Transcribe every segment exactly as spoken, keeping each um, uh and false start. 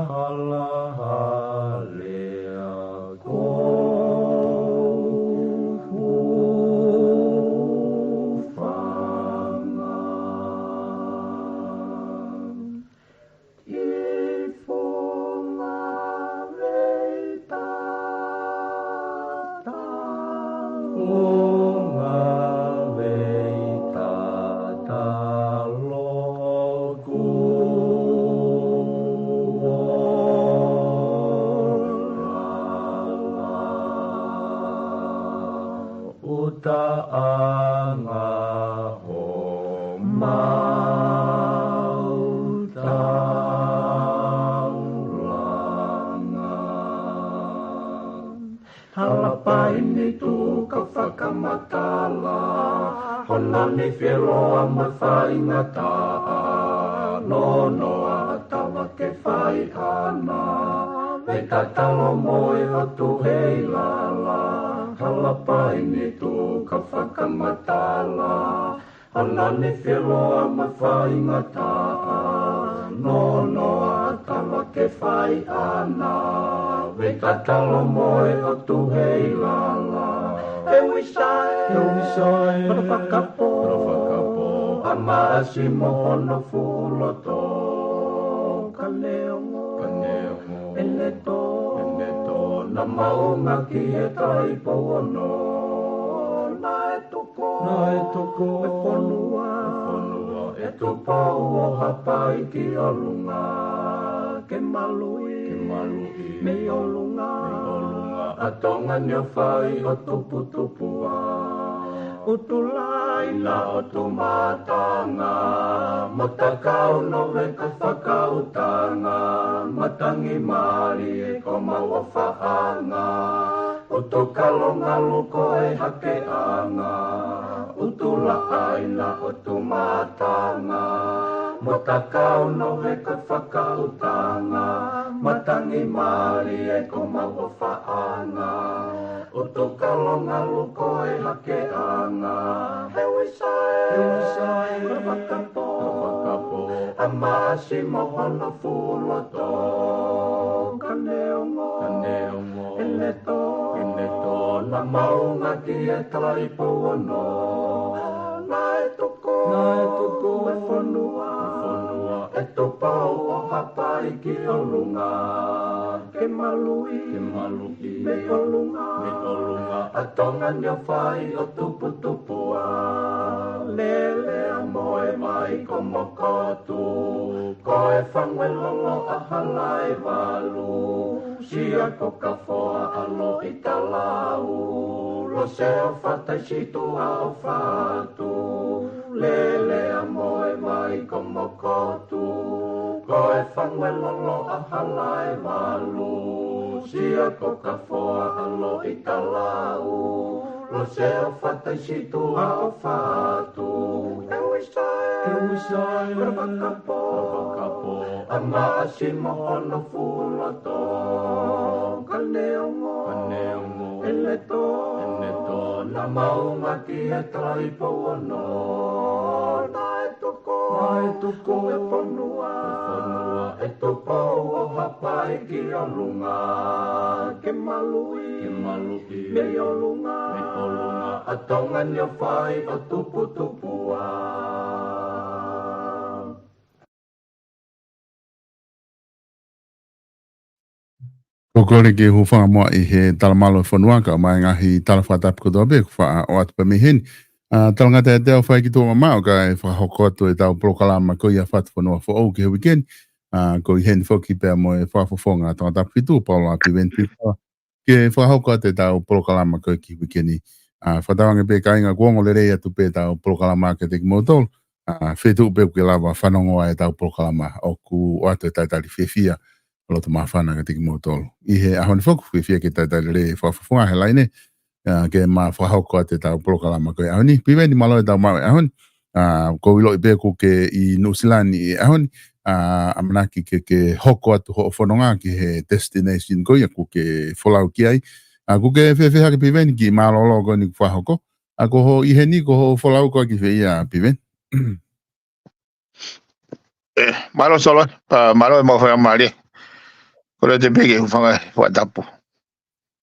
Halahalea ko Hufanga. Ifunga vei tata, funga vei tata loku o lala. Utaʻanga homau taulanga. Halapai ni tuʻu ka fakamatala, hono nifi ʻe loa mo faingataʻa, nonoa tava ke fai ʻana, vei tata lomoe ʻo tuheilala. Halapai ni tuʻu ka fakamatala, hono nifi ʻe loa mo faingataʻa, nonoa tava ke fai ʻana, vei tata lomoe ʻo tuheilala. He uisae, he uisae, kolo fakapō, kolo fakapō, ʻa Maʻasi mo hono fuʻu loto. Ka neongo, ka neongo, ʻene tō, ʻene tō, naʻa maunga ki he Taipou ono. Naʻe tuku, naʻe tuku ʻe fonua, ʻe fonua, ʻe Tupou ʻo Haʻapai ki ʻolunga, ke maluʻi, ke maluʻi mei ʻolunga, mei ʻolunga ʻa Tonga ni ʻo fai ʻo tuputupu ʻa ʻUtulai na ʻo Tumatanga, mo Takau Nove ka fakautanga, Matangi Malie ko homau ʻofaʻanga, ʻUtukalo Ngalu ko e hakeʻanga, ʻUtulaʻai na ʻo Tumatanga, mo Takau Nove ka fakautanga, Matangi Malie ko homau ʻofaʻanga, ʻUtukalo Ngalu ko e hakeʻanga. He uisae, he uisae, kolo fakapō, kolo fakapō, ʻa Maʻasi mo hono fuʻu loto. Ka neongo, ka neongo, ʻene tō, ʻene tō, naʻa maunga ki he Taipou ono. Naʻe tuku, naʻe tuku ʻe fonua, ʻe fonua, ʻe Tupou ʻo Haʻapai ki ʻolunga, ke maluʻi, ke maluʻi mei ʻolunga, mei ʻolunga ʻa Tonga ni ʻo fai ʻo tuputupu ʻa Leleamoevaikomokotu, ko e Fanguelolo ʻa Halaevalu, Siakokafoa ʻa Loʻitalau, Lose ʻo Fataisituʻa ʻo Fatu, Leleamoevaikomokotu, ko e Fanguelolo ʻa Halaevalu, Siakokafoa ʻa Loʻitalau, Lose ʻo Fataisituʻa ʻo Fatu. He uisae, he uisae, kolo fakapō, kolo fakapō, ʻa Maʻasi mo hono fuʻu loto. Ka neongo, ka neongo, ʻene tō, ʻene tō, naʻa maunga ki he Taipou ono. Naʻe tuku, naʻe tuku ʻe fonua, ʻe fonua, ʻe Tupou ʻo Haʻapai ki ʻolunga, ke maluʻi, ke maluʻi mei ʻolunga, mei ʻolunga ʻa Tonga ni ʻo fai ʻo tuputupu ʻa. Ko e kole ke u hūfanga muʻa ʻi he talamalu ʻo e fonua, kae ʻumaʻā e ngaahi tala fakatapu kotoa pē kuo faʻa ʻoatu pē mei heni. ʻA, talangata ʻiate au Faiki Tuʻamamaʻo, kae fakahoko atu ʻetau polokalama ko ia Fatufonua Foʻou ki he uike ni. ʻA, ko ʻi heni foki pea mo e fakafofonga Tongatapu fitu, Paula Piveni Piveni, ke fakahoko atu ʻetau polokalama ko ē ki he uike ni. ʻA, fakatauange pē kāinga kuo ongo lelei atu pē ʻetau polokalama kiate kimoutolu. ʻA, feituʻu pē ʻoku ke lava fanongo ai ʻetau polokalama, ʻoku ʻoatu e talitali fiefia, loto māfana kiate kimoutolu. ʻI he ʻaho ni foki, fiefia ke talitali lelei e fakafofonga he laine, ʻa, ke ma fakahoko atu ʻetau polokalama ko e ʻaho ni. Piveni, mālō e tau maʻu e ʻaho ni. ʻA, ʻoku ou ʻiloʻi pē ʻoku ke ʻi Nuʻusila ni he ʻaho ni. ʻA, ʻamanaki ke, ke hoko atu hoʻo fononga ki he destination ko ia ʻoku ke folau ki ai. ʻA, ʻoku ke fēfē hake Piveni, kiʻi mālōlō ko eni kuo fakahoko? ʻA, ko hoʻo ʻi heni, ko hoʻo folau ko ā ki fē ia Piveni? Mālō Solo, mālō e mau fai mali. Ko le te piki hufanga fakatapu.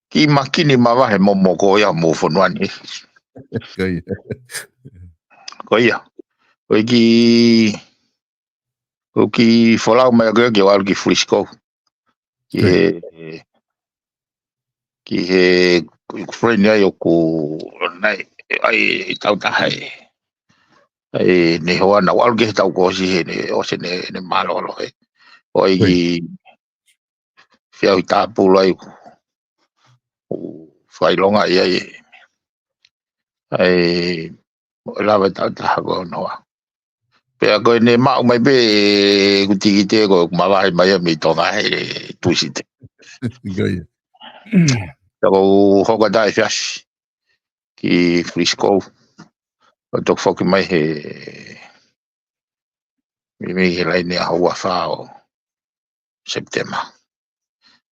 Ki makini mavahe momoko ia mo fonuani. Ko ia. Ko ia. Ko ki, ko ki folau mai ko ki walu ki Frisco. Ki he, ki he friend ai ʻoku nai, ai tau taha e. Ai ne hoa na walu ki he tau kosi he ne, o se ne, ne mālōlō he. O i ki fiau i tāpulu ai ku, ku failonga i ai. Ai, mo lava tau taha ko noa. Pea ko e ne maʻu mai pē ku tikite ko ku mavahe mai a mei Tonga he Tuisite. Ko ia. Pea ko hoko tae fiasi ki Frisco. Ko toki foki mai he mimi he laine a hua fā o September.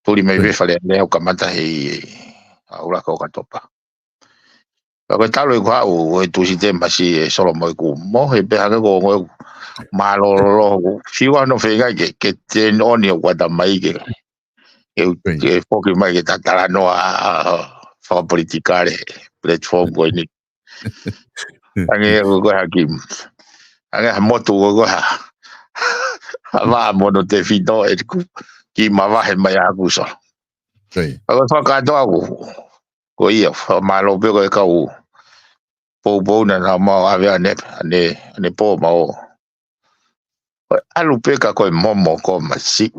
Tuli mai pē fale ne au kamata he aula ko Okatopa. Ka ko e talo e kuhau e Tuisite masi e Solo mo e ku mo he pē hake ko ngoe mālōlō. Siwa no fengai ke, ke ten on i o kuata mai ke. E, e foki mai ke tatala noa fakapolitikale platform ko ini. Ange ko ko hakim. Ange ha motu ko ko ha. Ha vā mono te fito e ku ki mavahe mai a ku Solo. Ako fakatoa ku. Ko ia, mālō pē ko e kau poupou na na mau ave ane, ane, ane pō mau. Ko e alu pē ka ko e momoko masi.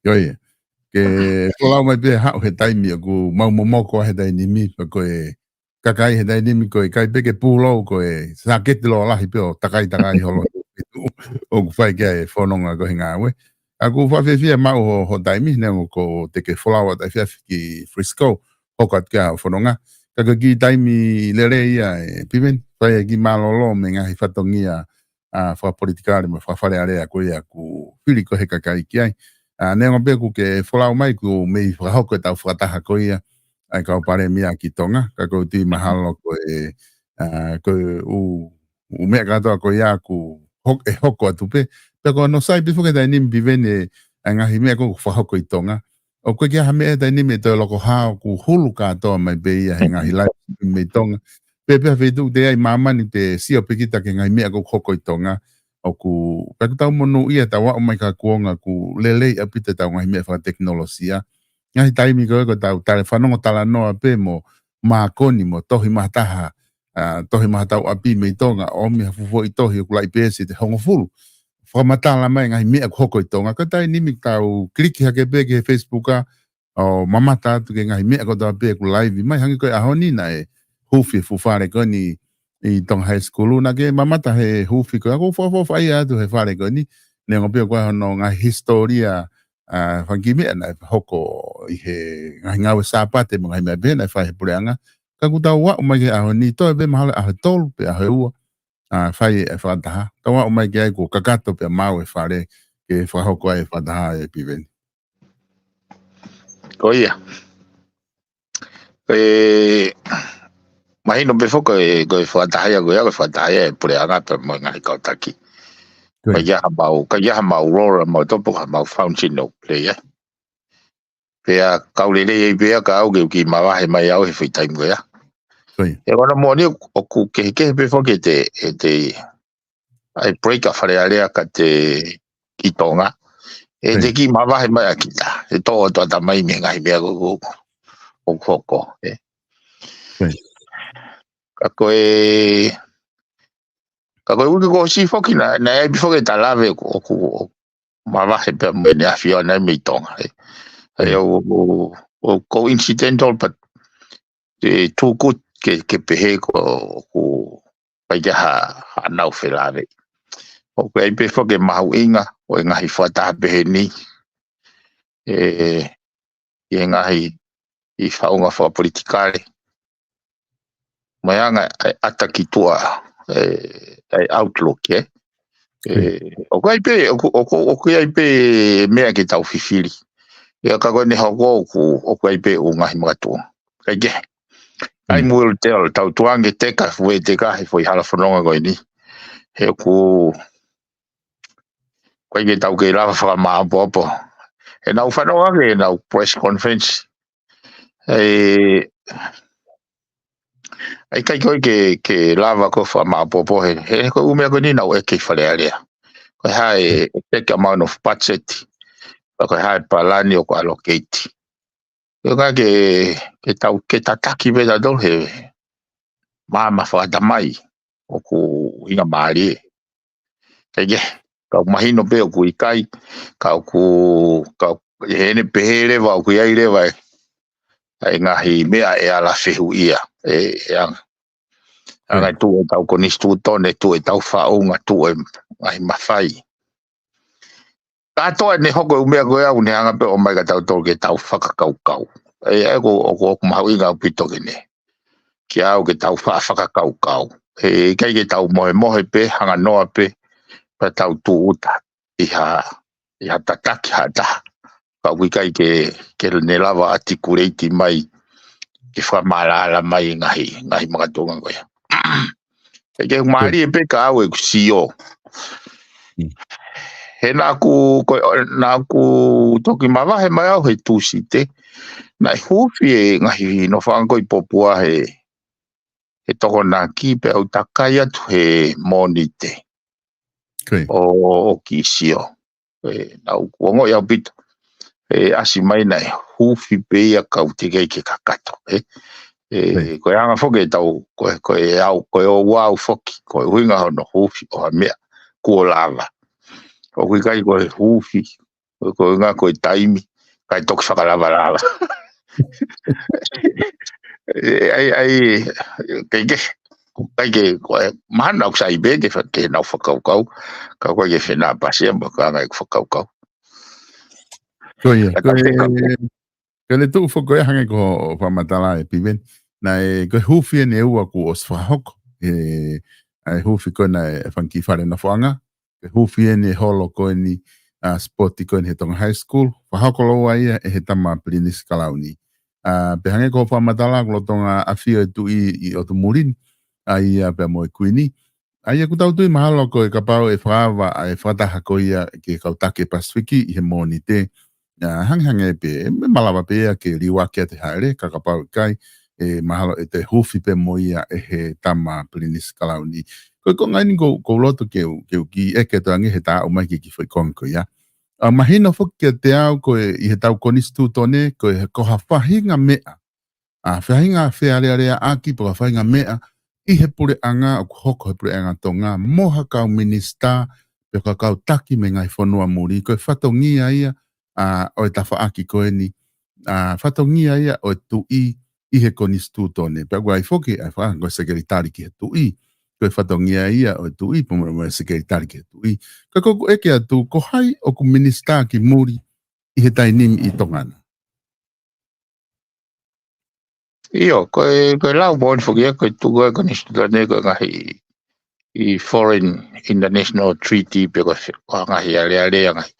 Ko ia. Ke folau mai pē haʻu he taimi ʻoku mau momoko he taimi ni, pea ko e kakai he taimi ni ko e kai pē ke pūlou ko e sāketi lo lahi pē ʻo takai takai holo. ʻOku fai ke ai fononga ko he ngāue. ʻOku fafiefia mau ho, ho taimi, ne ʻoku te ke folau atu ai fiafi ki Frisco, hoko atu ki a fononga. Ka ko ki taimi lele ia e Piven, fai e ki mālōlō me ngaahi fatongia a fakapolitikale mo fakafale alea ko ia ku fili ko he kakai ki ai. A, neongo pē ku ke folau mai ku mei fakahoko e tau fakataha ko ia ai kau palemia ki Tonga, ka ko tui mahalo ko e, a, ko e u, u meʻa katoa ko ia ku hok, e hoko atu pē, pea ko no sai pifo ke taini mi Piven e, a ngaahi meʻa ko fakahoko i Tonga. ʻOku ʻikai ke ʻi ai ha meʻa he taimi ni me toe loko hao ku hulu kātoa mai pē ia he ngaahi live mei Tonga. Pea pea feituʻu te ai māmani te sio pē kita ki he ngaahi meʻa ʻoku hoko i Tonga. ʻOku, pea ʻoku tau monūʻia tau aʻu mai ka kuonga ʻoku lelei ʻaupito tau ngaahi meʻa fakatekinolosia. Ngaahi taimi ko ē ko tau tale fanongo talanoa pē mo mākoni mo tohi mahataha, a, tohi mahatau ʻapi mei Tonga, ʻomi ha fufuoʻi tohi ʻoku laʻi peesi ʻe hongofulu. Fakamatala mai ngaahi meʻa ʻoku hoko i Tonga. Ka taimi ni tau kiliki hake pē ki he Facebook a, ʻo mamata atu ki he ngaahi meʻa kotoa pē ʻoku live mai, hangē ko e ʻaho ni naʻe huufi e fuʻu fale ko eni ʻi Tonga High School, naʻa ke mamata he huufi ko ē, ʻoku fakafoʻofaʻia atu he fale ko eni, neongo pē ko e hono ngaahi hisitōlia, a, fanga kiʻi meʻa naʻe hoko ʻi he ngaahi ngāue Sāpate mo e ngaahi meʻa pehē naʻe fai he puleʻanga. Ka ʻoku tau aʻu mai ki he ʻaho ni, toe pē mahalo ʻaho tolu pe ʻaho ua, a, fai e fakataha. Tau aʻu mai ki ai kuo kakato pea maʻu e fale ke fakahoko ai e fakataha e Piven. Ko ia. E, mahino pē foki ko e fakataha ia ko ia, ko e fakataha ia e puleʻanga pea mo e ngaahi kau taki. Ko ia. Ka ia ha mau, ka ia ha mau role, mau topo, ha mau function ʻoku play ia. Pea kau lelei ai pē ia ka au ke u ki mavahe mai au he foʻi taimi ko ia. Ko ia. E ʻoku na moʻoni ʻoku kehekehe pē foki e te, e te, ai break a fale alea ka te ki Tonga. E te ki mavahe mai a kita. E tō atu ata mai me ngaahi meʻa ko, ko, ko, ko hoko. E. Ka ko e, ka ko e uike kuo ʻosi foki na, naʻe ai pē foki e talave ʻoku, ʻoku, ʻoku mavahe pea mo ʻene ʻAfiona mei Tonga. E. Ai ʻo, ʻo, ʻo coincidental, but e too good ke, ke pehē ko, ʻoku ʻikai ke ha, ha nau felave. ʻOku ʻi ai pē foki e mahuʻinga ʻo e ngaahi fakataha pehē ni. E, ʻi he ngaahi, ʻi faʻunga fakapolitikale. Mai anga, ai ʻata ki tuʻa, e, ai outlook, e. E, ʻoku ʻi ai pē, ʻoku, ʻoku, ʻoku ʻi ai pē meʻa ke tau fifili. Ia ka ko ʻene hoko ʻoku, ʻoku ʻi ai pē ʻū ngaahi makatuʻunga. Kai ke. Time will tell, tau tuange teka, fue teka, he foʻi hala fononga ko eni. He ʻoku ʻikai ke tau kei lava fakamāʻopoʻopo. He naʻa ku fanongo ki heʻenau press conference. ʻE, ʻikai ko e ke, ke lava ko e fakamāʻopoʻopo he, he ko e ʻū meʻa ko eni naʻa ku ʻeke ʻi Fale Alea. Ko e hā e, e take amount of budget. Pea ko e hā e palani ʻoku allocate. Ko e ʻuhinga ke, ke tau, ke tataki pē tautolu he maama fakatamai ʻoku ʻuhinga mālie. Kae kehe, ka ʻoku mahino pē ʻoku ʻikai, ka ʻoku, ka ʻoku, ʻi heʻene pehē leva ʻoku ʻi ai leva e, ʻa e ngaahi meʻa ʻe ala fehuʻia, ʻe, ʻe anga. Anga e tuʻu ʻetau konisitūtone, tuʻu ʻetau faʻunga, tuʻu e ngaahi mafai. Kātoa ʻene hoko e ʻū meʻa ko ia ʻoku ne hanga pē ʻo ʻomai kia tautolu ke tau fakakaukau. ʻE, ʻe, ʻoku, ʻoku, ʻoku mahuʻinga ʻaupito ke ne. Kia au ke tau fa-, fakakaukau. He ʻikai ke tau mohemohe pē, hanga noa pē, pea tau tūʻuta ʻi ha, ʻi ha tataki ha taha. Ka ʻoku ʻikai ke, ke ne lava articulate mai, ke fakamālala mai ngaahi, ngaahi makatuʻunga ko ia. He ʻoku mālie pē ka au ʻeku sio. Mm. He naʻa ku, ko, naʻa ku toki mavahe mai au he Tūsite. Naʻe huufi e ngaahi nofoʻanga ko ē ʻi Popua he, he Tokonaki pea u takai atu he Mōnite. ʻO, ʻo kiʻi sio. ʻE, naʻa ku ongoʻi ʻaupito. ʻE, ʻasi mai naʻe huufi pē ia ka u teʻeki ke kakato, ʻe. ʻE, ko e anga foki ʻetau, ko e, ko e au, ko e ʻoua au foki, ko e ʻuhinga hono huufi ʻo ha meʻa kuo lava. ʻOku ʻikai ko e huufi, ko e, ko e ʻuhinga ko e taimi, kae toki fakalavalava. ʻE, ʻai, ʻai, kei ke, kei ke, ko e, mahalo ʻoku sai pē ke fa-, ke nau fakakaukau, ka ko e ke fena pasia, mo ka ngai fakakaukau. Ko ia, Ka ko e, tau te kau te. Ko e tuʻu foki ko e hangē ko e fakamatala ʻe Piveni. Naʻe, ko e huufi ʻeni ʻe ua kuo ʻosi fakahoko. ʻE, ʻa e huufi ko ē naʻe fanga kiʻi fale nofoʻanga. Ko e huufi ʻeni e holo ko eni, ʻa, sipoti ko eni he Tonga High School. Fakahoko lōua ia ʻe he tama Pilinisi Kalauni. ʻA, pea hangē ko e fakamatala ʻoku lolotonga ʻafio e tuʻi ʻi ʻOtu Muli ni. ʻA ia pea mo e Kuini. ʻA ia ʻoku tau tui mahalo ko e kapau ʻe fakaava, ʻa e fakataha ko ia ki he kau taki Pasifiki ʻi he Mōnite. ʻA, hangehangē pē, ʻe malava pē ia ke liuaki atu e hāʻele, ka kapau ʻe ʻikai, ʻe mahalo ʻe toe huufi pē mo ia ʻe he tama Pilinisi Kalauni. Ko e konga ʻeni ʻoku, ʻoku ou loto ke u, ke u kiʻi ʻeke atu ange he ta ō mai ki he kiʻi foʻi konga ko ia. ʻA, mahino foki kiate au ko e ʻi heʻetau konisitūtone, ko e, ko ha faʻahinga meʻa ʻa, faʻahinga fealealeaʻaki pe ko ha faʻahinga meʻa ʻi he puleʻanga, ʻoku hoko he puleʻanga Tonga, mo ha kau minisitā, pe ko ha kau taki mei he ngaahi fonua muli, ko e fatongia ia, ʻa, ʻo e tafaʻaki ko eni, ʻa, fatongia ia ʻo e tuʻi ʻi he konisitūtone. Pea ʻoku ʻi ai foki, ʻa e fakaʻanga ko e sekelitali ki he tuʻi, ko e fatongia ia ʻo e tuʻi, pe mo, mo e sekelitali ki he tuʻi. Ka ko ʻeku ʻeke atu, ko hai ʻoku minisitā ki muli ʻi he taimi ni ʻi Tonga na? ʻIo, ko e, ko e lau moʻoni foki ia, ko e tuʻu ko ē konisitūtone ko e ngaahi ʻi foreign international treaty pe ko e, ko e ngaahi alealea ngaahi,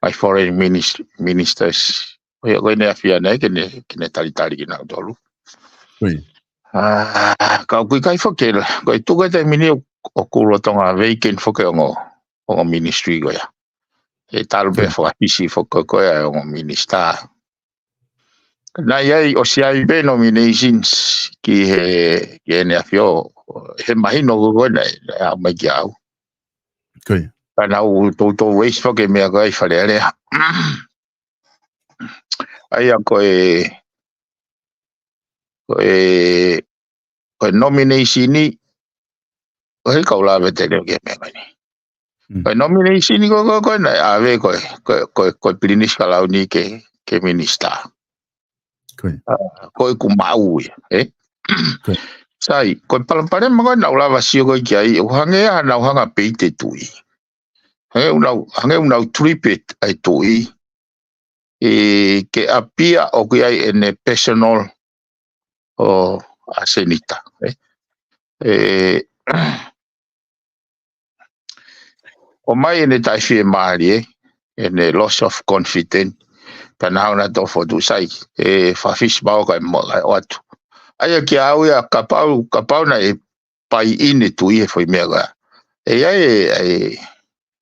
ngaahi foreign minis-, ministers. Ko ia ko ʻene ʻafio ʻana ke ne, ke ne talitali kinautolu. ʻA, ka ʻoku ʻikai foki, ko e tuʻu ko ē taimi ni ʻoku lolotonga vacant foki ongo, ongo ministry ko ia. ʻE talu pē fakahisi foki ko ē ʻa e ongo minisitā. Naʻe ʻi ai, ʻosi ʻi ai pē nominations ki he, ki heʻene ʻafio, he mahino ko ē naʻe, naʻe aʻu mai kia au. Ka naʻa ku toutou raise foki e meʻa ko ē ʻi Fale Alea. ʻA ia ko e, ko e, ko e nomination ni, ko e kau lave tele ki he meʻa ni. Ko e nomination ni ko, ko, ko, naʻe ʻave ko e, ko e, ko e, ko e Pilinisi Kalauni ke, ke minisitā. Ko ʻeku maʻu ia, ʻe? Sai, ko e palopalema ko ē naʻa ku lava sio ko ē ki ai, ʻoku hangē ia ha nau hanga pē ʻi he tuʻi. Hangē ʻoku nau, hangē ʻoku nau treat ʻa e tuʻi ʻe, ke appear ʻoku ʻi ai ʻene personal ʻo ʻa Senita, ʻe? ʻE, ʻomai ʻene taʻefiemālie, ʻene loss of confidence, pea naʻa nau toe fokotuʻu sai, ʻe fakafisi pau ka e mo-, ka e ʻoatu. ʻA ia kia au ia kapau, kapau naʻe pai ʻi he tuʻi he foʻi meʻa ko ia. ʻE ʻi ai e, ʻa e,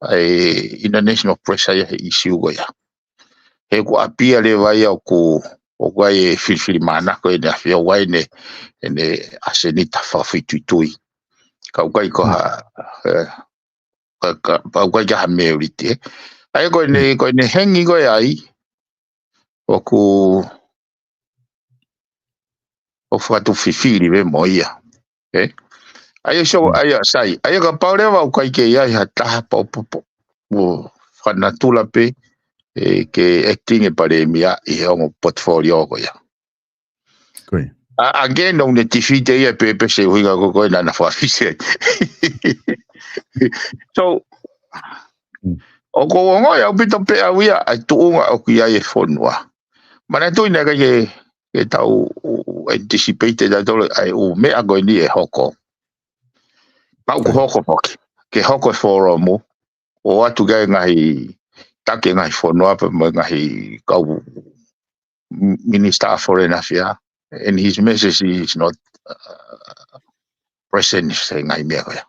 ʻa e international pressure ia he ʻīsiu ko ia. He ʻoku ʻapia leva ia ʻoku, ʻoku ʻi ai e filifilimānako ʻene ʻAfio, ʻoku ʻi ai ʻene, ʻene ʻasenita fakafoʻituitui. Ka ʻoku ʻikai ko ha, ē, ka, ka, ka ʻoku ʻikai ke ha merit, ē. ʻA ia ko ʻene, ko ʻene hengi ko ē ai, ʻoku, ʻoku fakatuʻu fifili pē mo ia. Ē? ʻA ia so, ʻa ia sai, ʻa ia kapau leva ʻoku ʻikai ke ʻi ai ha taha pau, pau, pau, mo fakanatula pē, ē, ke acting e palēmia ʻi he ongo portfolio ko ia. Ko ia. A, again, ʻoku ne defeat ia pē, pē se ʻuhinga ko ē naʻa na fakafisi ai. So, ʻoku ou ongoʻi ʻaupito pē au ia, ʻa e tuʻunga ʻoku ʻi ai e fonua. Manatuʻi naʻe ʻikai ke, ke tau anticipate ʻe tautolu ʻa e ʻū meʻa ko eni ʻe hoko. Pau ʻoku hoko foki. Ke hoko e forum, ʻoatu ki ai e ngaahi taki e ngaahi fonua pea mo e ngaahi kau m-, Minister of Foreign Affairs. And his message is not, uh, present he ngaahi meʻa ko ia.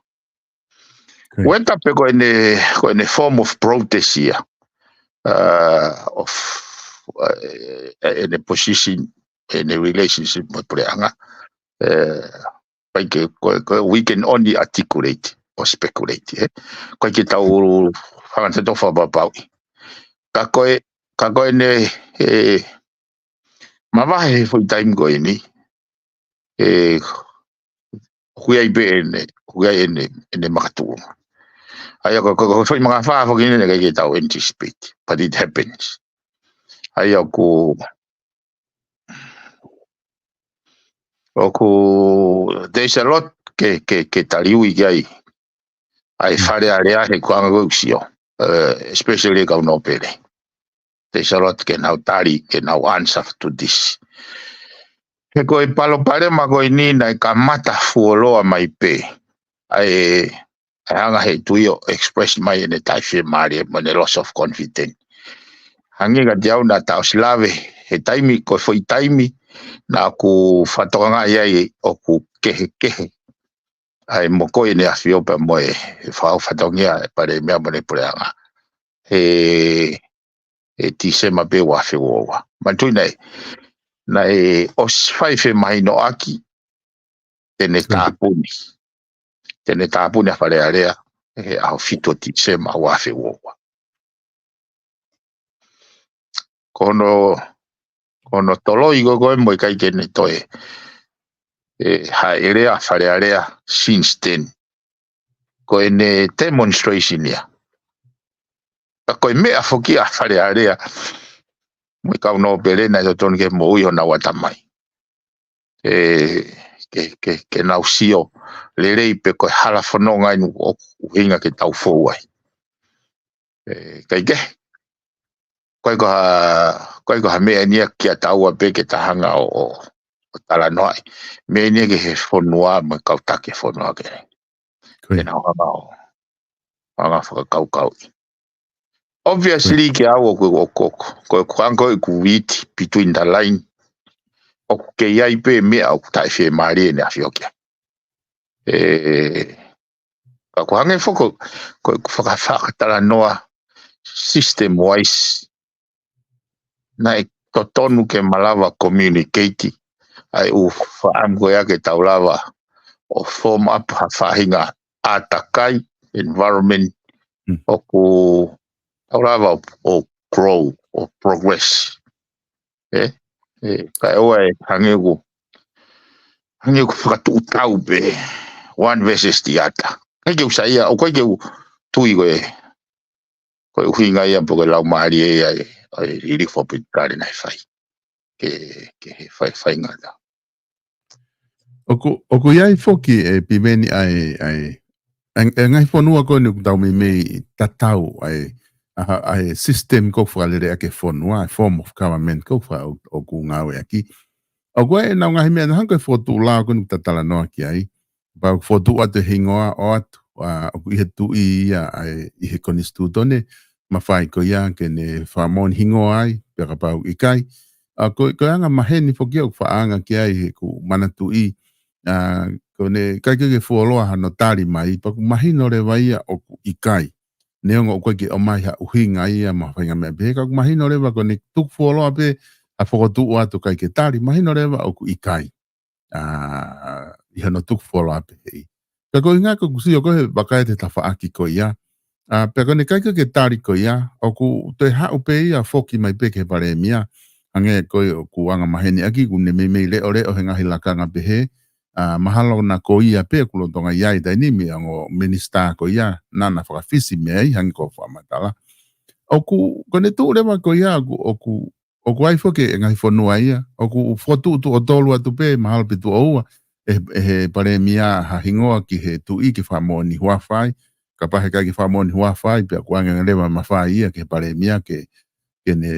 Ko ia. Whether pe ko ʻene, ko ʻene form of protest ia, uh, of, uh, ʻene position, ʻene relationship mo e puleʻanga, uh, ʻikai ke, ko, ko, we can only articulate or speculate, ē. ʻIkai ke tau hanga ʻo fakapapauʻi. Ka ko e, ka ko ʻene, ē, mavahe he foʻi taimi ko eni, ē, ʻoku ʻi ai pē ʻene, ʻoku ʻi ai ʻene, ʻene makatuʻunga. ʻA ia ko, ko, ko e foʻi mangafā foki eni naʻe ʻikai ke tau anticipate, but it happens. ʻA ia ʻoku, ʻoku, there's a lot ke, ke, ke taliui ki ai. ʻA e Fale Alea he kuonga ko ē ʻoku sio, uh, especially kau nōpele. There's a lot ke nau tali, ke nau answer to this. He ko e palopalema ko eni naʻe kamata fuoloa mai pē. ʻA e, ʻa e hanga he tuʻi ʻo express mai ʻene taʻefiemālie mo ʻene loss of confidence. Hangē kiate au naʻa ta ʻosi lave he taimi, ko e foʻi taimi, naʻa ku fakatokangaʻi ai ʻoku kehekehe ʻa e mokoi ʻene ʻAfio pea mo e, e fau fatongia e Palēmia mo ʻene puleʻanga. He, he Tīsema pē ua afe ua ua. Manatuʻi naʻe, naʻe ʻosi fai femahinoʻaki te ne tāpuni. Te ne tāpuni ʻa Fale Alea, he ʻaho fitu ʻo Tīsema ua afe ua ua. Ko hono, ko hono toloi ko ē ko ē mo e ʻikai ke ne toe, ē, hāʻele ʻa Fale Alea since then. Ko ʻene demonstration ia. Ka ko e meʻa foki ʻa Fale Alea mo e kau nōpele naʻe totonu ke moʻui honau ʻatamai. Ē, ke, ke, ke nau sio lelei pe ko e hala fononga ʻeni ʻoku ʻuhinga ke tau fou ai. Ē, kae kehe, ko e ko ha, ko e ko ha meʻa ʻeni ia kiate au pē ke ta hanga ʻo, ʻo, ʻo talanoaʻi. Meʻa ʻeni ia ki he fonua mo e kau taki e fonua ke, ke nau hanga ʻo, hanga fakakaukauʻi. Obviously, kiate au ʻoku, ʻoku, ʻoku, ko e kuango ʻeku read between the line. ʻOku kei ʻi ai pē meʻa ʻoku taʻefiemālie ʻene ʻAfio ki ai. Ē, ka ʻoku hangē foki, ko ʻeku faka-, fakatalanoa system wise. Naʻe totonu ke malava communicate ʻa e ʻū faʻamu ko ia ke tau lava ʻo form up ha faʻahinga ʻātakai, environment, ʻoku tau lava ʻo, ʻo grow, ʻo progress. Ē? Ē, kae ʻoua ʻe hangē ʻoku, hangē ʻoku fakatuʻutau pē, one versus the other. ʻIkai ke u saiʻia, ʻoku ʻikai ke u tui ko e, ko e ʻuhinga ia pe ko e laumālie ia e, ʻa e liliu fakapolitikale naʻe fai. Ke, ke he fai, fai ngata. ʻOku, ʻoku ʻi ai foki e piveni ʻa e, ʻa e, ʻa e, ʻa e ngaahi fonua ko eni ʻoku tau meimei tatau ʻa e, ʻa e, ʻa e system ʻoku fakalele ʻaki e fonua, ʻa e form of government ʻoku fa-, ʻoku ngāueʻaki. ʻOku ʻi ai ʻenau ngaahi meʻa naʻe hangē ko e fokotuʻu lao ko eni ʻoku ta talanoa ki ai. Pau fokotuʻu atu e hingoa ʻoatu, ʻa, ʻoku ʻi he tuʻi ia ʻa e, ʻi he konisitūtone, mafai ko ia ke ne fakamoʻoni hingoa ai, pea kapau ʻikai. ʻA, ko, ko e anga maheni foki ʻoku faʻa anga ki ai he ʻoku manatuʻi, ʻa, ko ʻene ʻikai ke fuoloa hano tali mai, pea ʻoku mahino leva ia ʻoku ʻikai. Neongo ʻoku ʻikai ke ʻomai ha ʻuhinga ia mo ha faʻahinga meʻa pehē, ka ʻoku mahino leva ko ʻene tuku fuoloa pē ha fokotuʻu atu ʻikai ke tali, mahino leva ʻoku ʻikai. ʻA, ʻi hano tuku fuoloa pehē. Ka ko e ʻuhinga ko ʻeku sio ko ē he vakai atu he tafaʻaki ko ia. ʻA, pea ko ʻene ʻikai ke tali ko ia, ʻoku toe haʻu pē ia foki mai pē ki he palēmia. Hangē ko ē ʻoku angamaheni ʻaki, ʻoku ne meimei leʻoleʻo he ngaahi lakanga pehē. ʻA, mahalo naʻa ko ia pē ʻoku lolotonga ʻi ai he taimi ni, ongo minisitā ko ia, naʻa na fakafisi mei ai, hangē ko e fakamatala. ʻOku, ko ʻene tuʻu leva ko ia, ʻoku, ʻoku ʻoku ʻi ai foki e ngaahi fonua ia, ʻoku fokotuʻu tuʻo tolu atu pē, mahalo pe tuʻo ua, ʻe, ʻe he palēmia ha hingoa ki he tuʻi ke fakamoʻoni huafa ai, kapau he ʻikai ke fakamoʻoni huafa ai, pea ʻoku ʻange leva mafai ia ki he palēmia ke, ke ne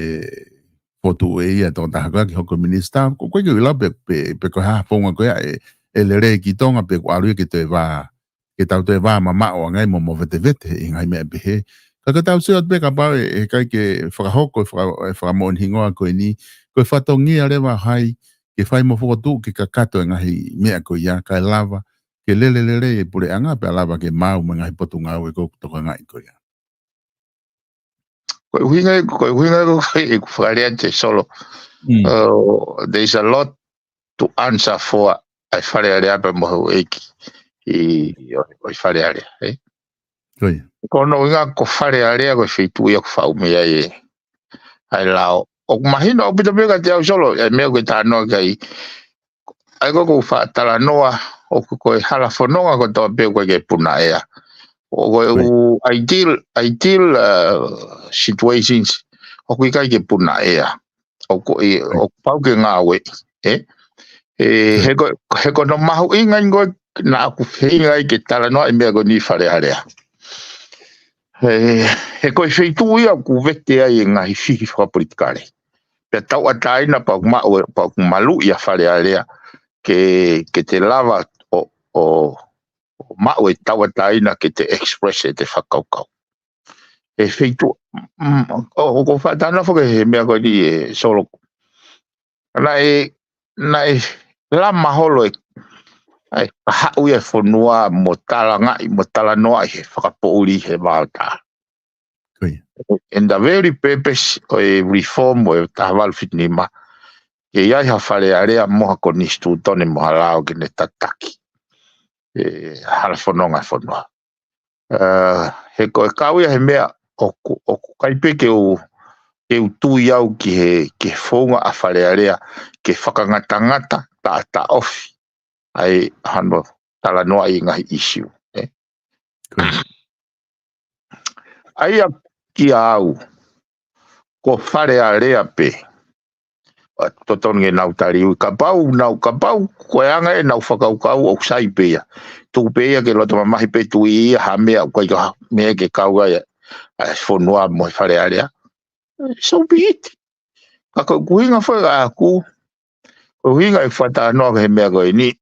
fokotuʻu ʻe ia e tokotaha ko ia ke hoko ko e minisitā, ʻoku ʻikai ke u ʻilo pe, pe, pe ko e hā e founga ko ia ʻe, ʻe lelei ki Tonga pe ʻoku ʻalu ia ke toe vā ke tau toe vā mamaʻo ange ai mo, mo vetevete he ngaahi meʻa pehē. Ka ko ʻetau sio atu pē kapau ʻe, ʻe ʻikai ke fakahoko e faka-, e fakamoʻoni hingoa ko eni, ko e fatongia leva hai ke fai mo fokotuʻu ke kakato e ngaahi meʻa ko ia, kae lava ke lele lelei e puleʻanga pea lava ke maau mo e ngaahi potungāue ʻoku tokangaʻi ko ia. Ko e ʻuhinga, ko e ʻuhinga ko e, ʻeku fakalea atu Solo. Mm. Uh, there's a lot to answer for ʻa e Fale Alea pea mo e houʻeiki ʻi, ʻo, ʻo e Fale Alea, ē? Ko ia. Ko hono ʻuhinga ko e Fale Alea ko e feituʻu ia ʻoku faʻu mei ai e, ʻa e lao. ʻOku mahino ʻaupito pē kiate au Solo, e meʻa ko e talanoa ki ai, ʻa ia ko ʻeku faʻa talanoa, ʻoku ko e hala fononga kotoa pē ʻoku ʻikai ke puna ʻea. ʻOku ko e Right. ʻū ideal, ideal, uh, situations, ʻoku ʻikai ke puna ʻea. ʻOku, ʻi, Right. ʻoku pau ke ngāueʻi, ē? Ē, Right. he ko, he ko hono mahuʻinga eni ko ē naʻa ku feinga ai ke talanoa e meʻa ko eni Fale Alea. He, he ko e feituʻu ia ʻoku vete ai e ngaahi fihi fakapolitikale. Pea tauʻatāina pea ʻoku maʻu, pea ʻoku maluʻi ʻa Fale Alea ke, ke te lava ʻo, ʻo, ʻo maʻu e tauʻatāina ke te express ʻete fakakaukau. E feituʻu, mm, ʻo, ʻoku ou faʻa talanoa foki he meʻa ko eni ē Solo. Naʻe, naʻe lama holo e, ʻa e, haʻu ia e fonua mo talangaʻi, mo talanoaʻi he fakapoʻuli he vaotā. Ko ia. And the very purpose ʻo e reform ʻo e taha valu fitu nima, ke ʻi ai ha Fale Alea mo ha konisitūtone mo ha lao ke ne tataki e hala fononga e fonua. Uh, he ko e kau ia he meʻa ʻoku, ʻoku ʻikai pē ke u, ke u tui au ki he, ki he founga ʻa Fale Alea ke fakangatangata taʻataʻofi ʻa e hano talanoaʻi e ngaahi ʻīsiu, ē? Ko ia. ʻA ia kia au, ko Fale Alea pē, ʻa, totonu ke nau tali ui, kapau, nau, kapau, ko e anga ʻenau fakakaukau ʻoku sai pē ia. Tuku pē ia ke loto mamahi pē tuʻi ia ha meʻa ʻoku ʻikai ko ha meʻa ke kau ai ʻa e fonua mo e Fale Alea. So be it. Ka ko ʻeku ʻuhinga foki ʻaʻaku, ko e ʻuhinga e faʻa talanoa he meʻa ko eni.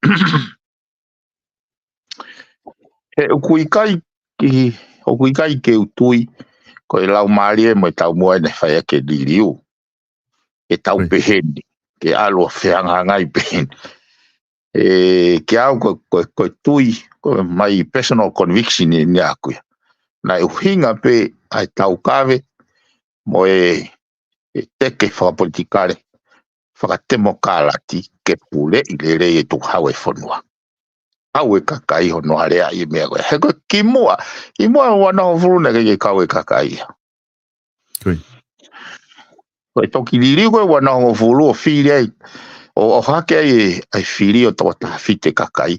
He ʻoku ʻikai ki, ʻoku ʻikai ke u tui, ko e laumālie mo e taumuʻa ʻene fai ʻaki e liliu. E tau Right. pehē ni, ke ʻalu ʻo fehangahangai pehē ni. E, kia au ko, ko, ko e tui, ko my personal conviction eni ʻaʻaku ia. Naʻe ʻuhinga pē ʻa e taukave mo e, e teke fakapolitikale, fakatemokalati ke puleʻi lelei e tukuhau e fonua. Kau e kakai hono aleaʻi e meʻa ko ē. He ko e kimuʻa, kimuʻa ua noa hongofulu naʻe ʻikai ke kau e kakai ia. Ko ia. Ko e toki liliu ko ē ua noa hongofulu ʻo fili ai, ʻo, ʻo ʻohake ai e, e fili ʻo tokotaha fitu e kakai.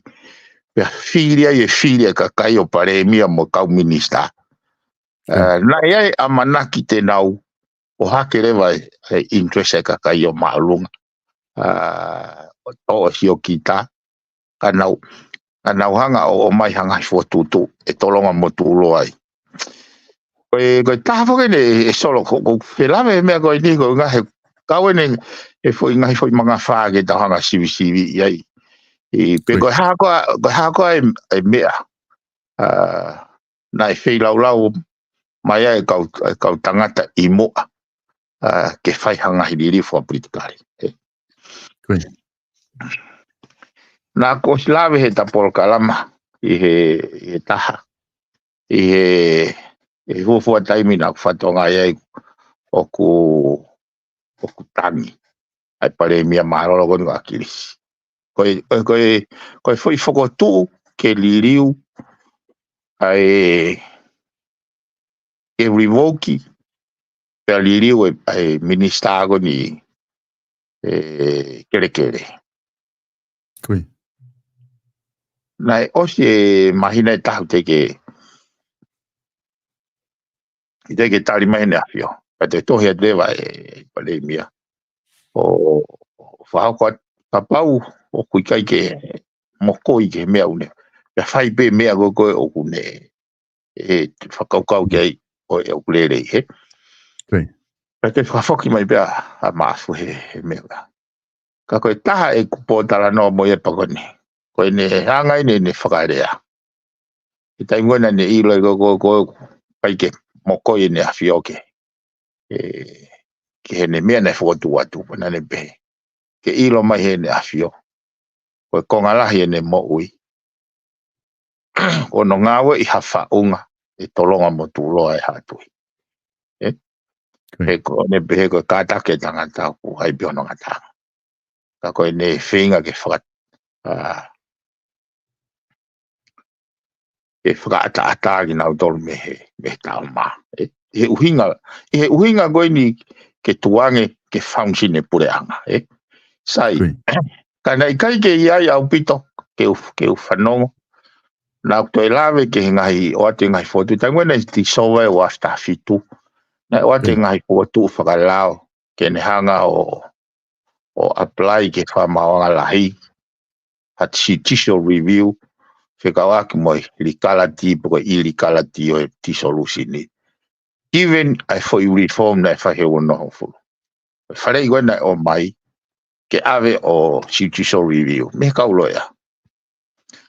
Pea fili ai e fili e kakai ʻo palēmia mo kau minisitā. Ko ia. Uh, naʻe ʻi ai e ʻamanaki te nau ʻohake leva e, e interest e kakai ʻo māʻolunga. Uh, ʻo, ʻo hio kita. Ka nau, ka nau hanga ʻo, ʻomai ha ngaahi fokotuʻutuʻu ʻe tolonga mo tuʻuloa ai. Ko e, ko e taha foki eni e Solo ko, ko e lave he meʻa ko eni ko e ngaahi kau eni e foʻi ngaahi foʻi mangafā ke tau hanga sivisiviʻi ai. ʻI, pe Ko ia. ko e hā koā, ko e hā koā e, e meʻa. ʻA, naʻe feilaulau mai ai e kau, e kau tangata ʻi muʻa, ʻa, ke fai ha ngaahi liliu fakapolitikale. Ē. Ko ia. Naʻá ku ʻosi lave he ta polokalama ʻi he, ʻi he taha. ʻI he, ʻi he fuofua taimi naʻá ku fakatokangaʻi ai ʻoku, ʻoku tangi ʻa e palēmia mālōlō ko eni ʻa ʻAkilisi. Ko e, ko e, ko e, ko e foʻi fokotuʻu ke liliu ʻa e, ke revoke, pea liliu e, ʻa e minisitā ko eni ʻe kelekele. Kui. Naʻe ʻosi e māhina ʻe taha teʻeki, teʻeki tali mai ʻe he ʻAfio. Pea toe tohi atu leva ʻe he palēmia ʻo, ʻo fakahoko atu kapau ʻoku ʻikai ke mokoi ki he meʻa ʻoku ne. Pea fai pē meʻa ko ē ʻoku ne ʻe fakakaukau ki ai ʻo e ʻoku lelei, he. Kui. Pea toe fakafoki mai pē ʻa Maʻafu he, he meʻa. Ka ko e taha ʻeku pōtalanoa mo ia pea ko eni. Ko ʻene hanga ʻeni ʻene fakalea. He taimi ko ē naʻá ne ʻilo ai ko, ko, ko, ʻikai ke mokoi ʻe he ʻAfio ke, ʻe, ki heʻene meʻa naʻe fokotuʻu atu, pea naʻá ne pehē. Ke ʻilo mai ʻe he ʻAfio. Ko e konga lahi ʻene moʻui. Ko hono ngāueʻi ha faʻunga ʻe tolonga mo tuʻuloa ʻe Haʻa Tuʻi. ʻE? Kui. He ko ʻene pehē ko e kātaki e tangata ʻoku ʻi ai pē hono ngataʻanga. Ka ko ʻene feinga ke faka-, ʻa, ke fakaʻataʻatā kinautolu mei he, mei he taʻomaʻa. ʻE, ʻi he ʻuhinga, ʻi he ʻuhinga ko eni ke tuʻu ange ke function e puleʻanga, ʻe. Sai. Kui. Ka naʻe ʻikai ke ʻi ai ʻaupito ke u, ke u fanongo. Naʻá ku toe lave ki he ngaahi, ʻoatu e ngaahi fokotuʻu. Taimi ko ē naʻe dissolve ʻa e Hoʻo Afi Taha Fitu. Naʻe ʻoatu e, mm, ngaahi fokotuʻu fakalao ke ne hanga ʻo, ʻo apply ki he Fakamaauʻanga Lahi. Ha judicial review, fekauʻaki mo e legality, pe ko e illegality ʻo e dissolution ni. Even ʻa e foʻi reform naʻe fai he ua noa hongofulu. Faleʻi ko ē naʻe ʻomai ke ʻave ʻo judicial review. Mei he kau loea.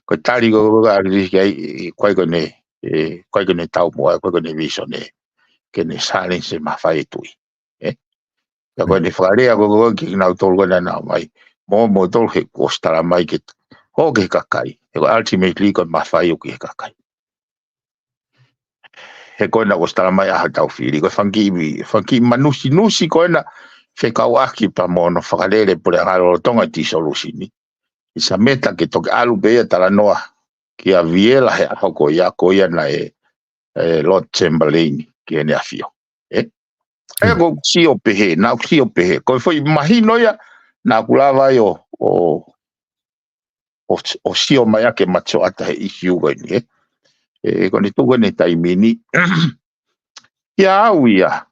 Ko e tali ko ē ʻa ʻAkilisi ki ai, ʻe, ʻikai ko ʻene, ʻe, ʻikai ko ʻene taumuʻa, ʻikai ko ʻene vision ē. Ke ne challenge e mafai e tuʻi. ʻE? Ka ko ʻene fakalea ko ē kinautolu ko ē naʻa nau ō mai. Mo, mo tolu he kuo ʻosi tala mai ke, ko e ki he kakai. He ko e ultimately ko e mafai ʻoku ʻi he kakai. He ko ena kuo ʻosi tala mai ʻa hotau fili. Ko e fanga kiʻi, fanga kiʻi manusinusi ko ena fekauʻaki pea mo hono fakalele puleʻanga lolotonga e dissolution ni. ʻI he meta ke toki ʻalu pē ia talanoa kia Viela he ʻaho ko ia, ko ia naʻe, ʻe, Lord Chamberlain ki heʻene ʻAfio. ʻE? ʻE, mm, ʻoku ou sio pehē, naʻá ku sio pehē. Ko e foʻi mahino ia, naʻá ku lava ai ʻo, ʻo, ʻo, ʻo sio mai ʻaki e matasioʻata he ʻisiū ko eni, ʻe. ʻE, ko ʻene tuʻu ko eni he taimi ni. Kiate au ia,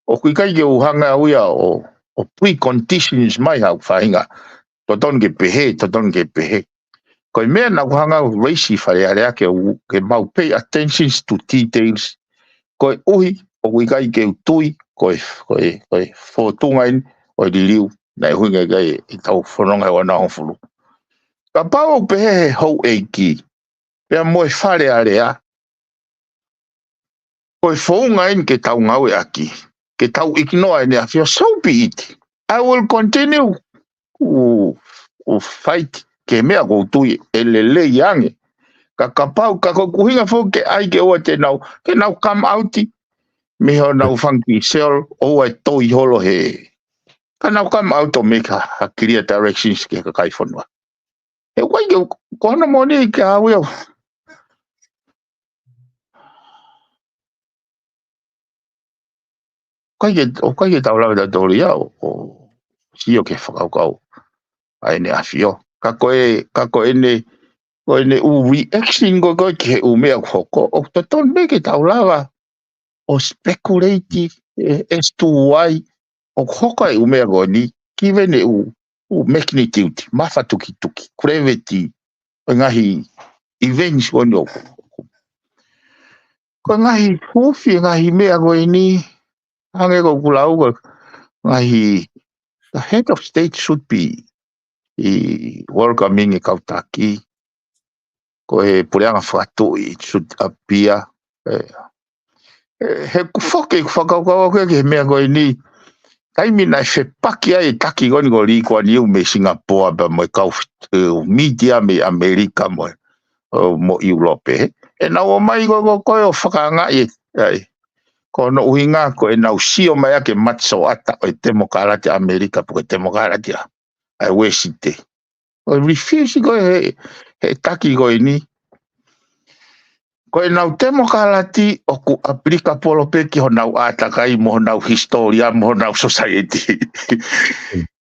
ʻoku ʻikai ke u hanga au ia ʻo, ʻo preconditions mai haʻaku faʻahinga. Totonu ke pehē, totonu ke pehē. Ko e meʻa naʻá ku hanga au raise ʻi Fale Alea ke u, ke mau pay attentions to details. Koeʻuhi, ʻoku ʻikai ke u tui, ko e, ko e, ko e fōtunga eni ʻo e liliu, naʻe ʻuhinga ki ai ʻetau fononga he ua noa hongofulu. Kapau ʻoku pehē ʻe he houʻeiki, pea mo e Fale Alea, ko e founga eni ke tau ngāueʻaki, ke tau ignore ʻEne ʻAfio, so be it. I will continue ʻo, ʻo fight ki he meʻa ʻoku ou tui ʻe lelei ange. Ka kapau, ka ko ʻeku ʻuhinga foki ke ʻai ke ʻoua te nau, ke nau come out mei honau, mm, fanga kiʻi cell, ʻoua ʻe toi holo he. Ka nau come out ʻo make ha, ha clear directions ki he kakai fonua. He ʻoku ʻikai ke, ko hono moʻoni kiate au ia. ʻOku ʻikai ke, ʻoku ʻikai ke tau lava tautolu ia ʻo, ʻo sio ki he fakakaukau ʻa ʻEne ʻAfio. Ka ko e, ka ko ʻene, ko ʻene ʻū reaction ko ē, ko ē ki he ʻū meʻa ʻoku hoko, ʻoku totonu pē ke tau lava ʻo speculate, ʻe, as to why ʻoku hoko ai e ʻū meʻa ko eni, given e ʻū, ʻū magnitude, mafatukituki, gravity, ʻo e ngaahi events ko eni ʻoku, ko e ngaahi huufi, e ngaahi meʻa ko eni, hangē ko ʻeku lau ko e ngaahi, the head of state should be ʻi welcoming e kau taki, ko e puleʻanga fakatuʻi should appear, ʻe, ʻe, he ʻoku foki ʻeku fakakaukau ko ē ki he meʻa ko eni, taimi naʻe fepaki ai e taki ko eni ko Lī Kuan Iu mei Singapoa pea mo e kau, eh, mītia mei ʻAmelika mo e, ʻo, mo ʻIulope. ʻE nau ō mai ko, ko, ko e ʻo fakaangaʻi e, ai. Ko hono ʻuhinga ko ʻenau sio mai ʻa e ke matasioʻata ʻo e temokalati ʻAmelika pe ko e temokalati ʻa, ʻa e Uēsite. ʻO refuse ko e he, he taki ko eni. Ko ʻenau temokalati ʻoku ʻapilika polo pē ki honau ʻātakai mo honau hisitōlia mo honau society.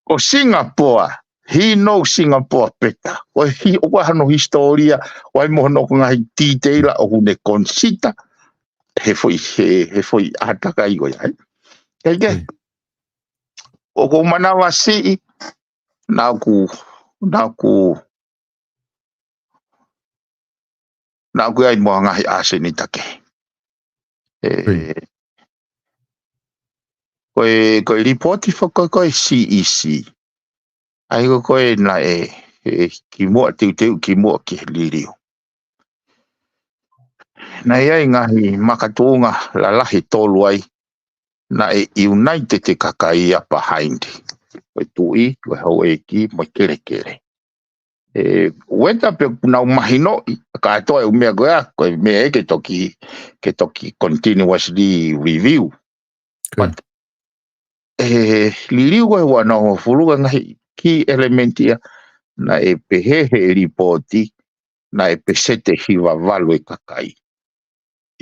Ko Singapoa, he knows Singapoa better. Ko e hi, ʻoku ʻa hono hisitōlia, ʻoku ʻi ai mo hono ko e ngaahi tīteila ʻoku ne consider he foʻi, he, he foʻi ʻātakai ko ia, ē. Kae kehe, ʻoku ou manavasiʻi, naʻa ku, naʻa ku, naʻa ku ʻi ai mo e ngaahi ʻasenita kehe. ʻE, ko e, ko e lipooti foki ko e C E C. ʻA ia ko e naʻe, ʻe, kimuʻa teuteu, kimuʻa ke liliu. Naʻe ʻi ai ngaahi makatuʻunga lalahi ʻe tolu ai, naʻe united e kakai ia behind. Ko e tuʻi, ko e houʻeiki, mo e kelekele. ʻE, whether pe ʻoku nau mahinoʻi, kātoa e ʻū meʻa ko ia, ko e meʻa ia ke toki, ke toki continuously review. But, ʻe, liliu ko e ua noa hongofulu ko e ngaahi key element ia, naʻe pehē he lipooti, naʻe peseti ʻe hiva valu e kakai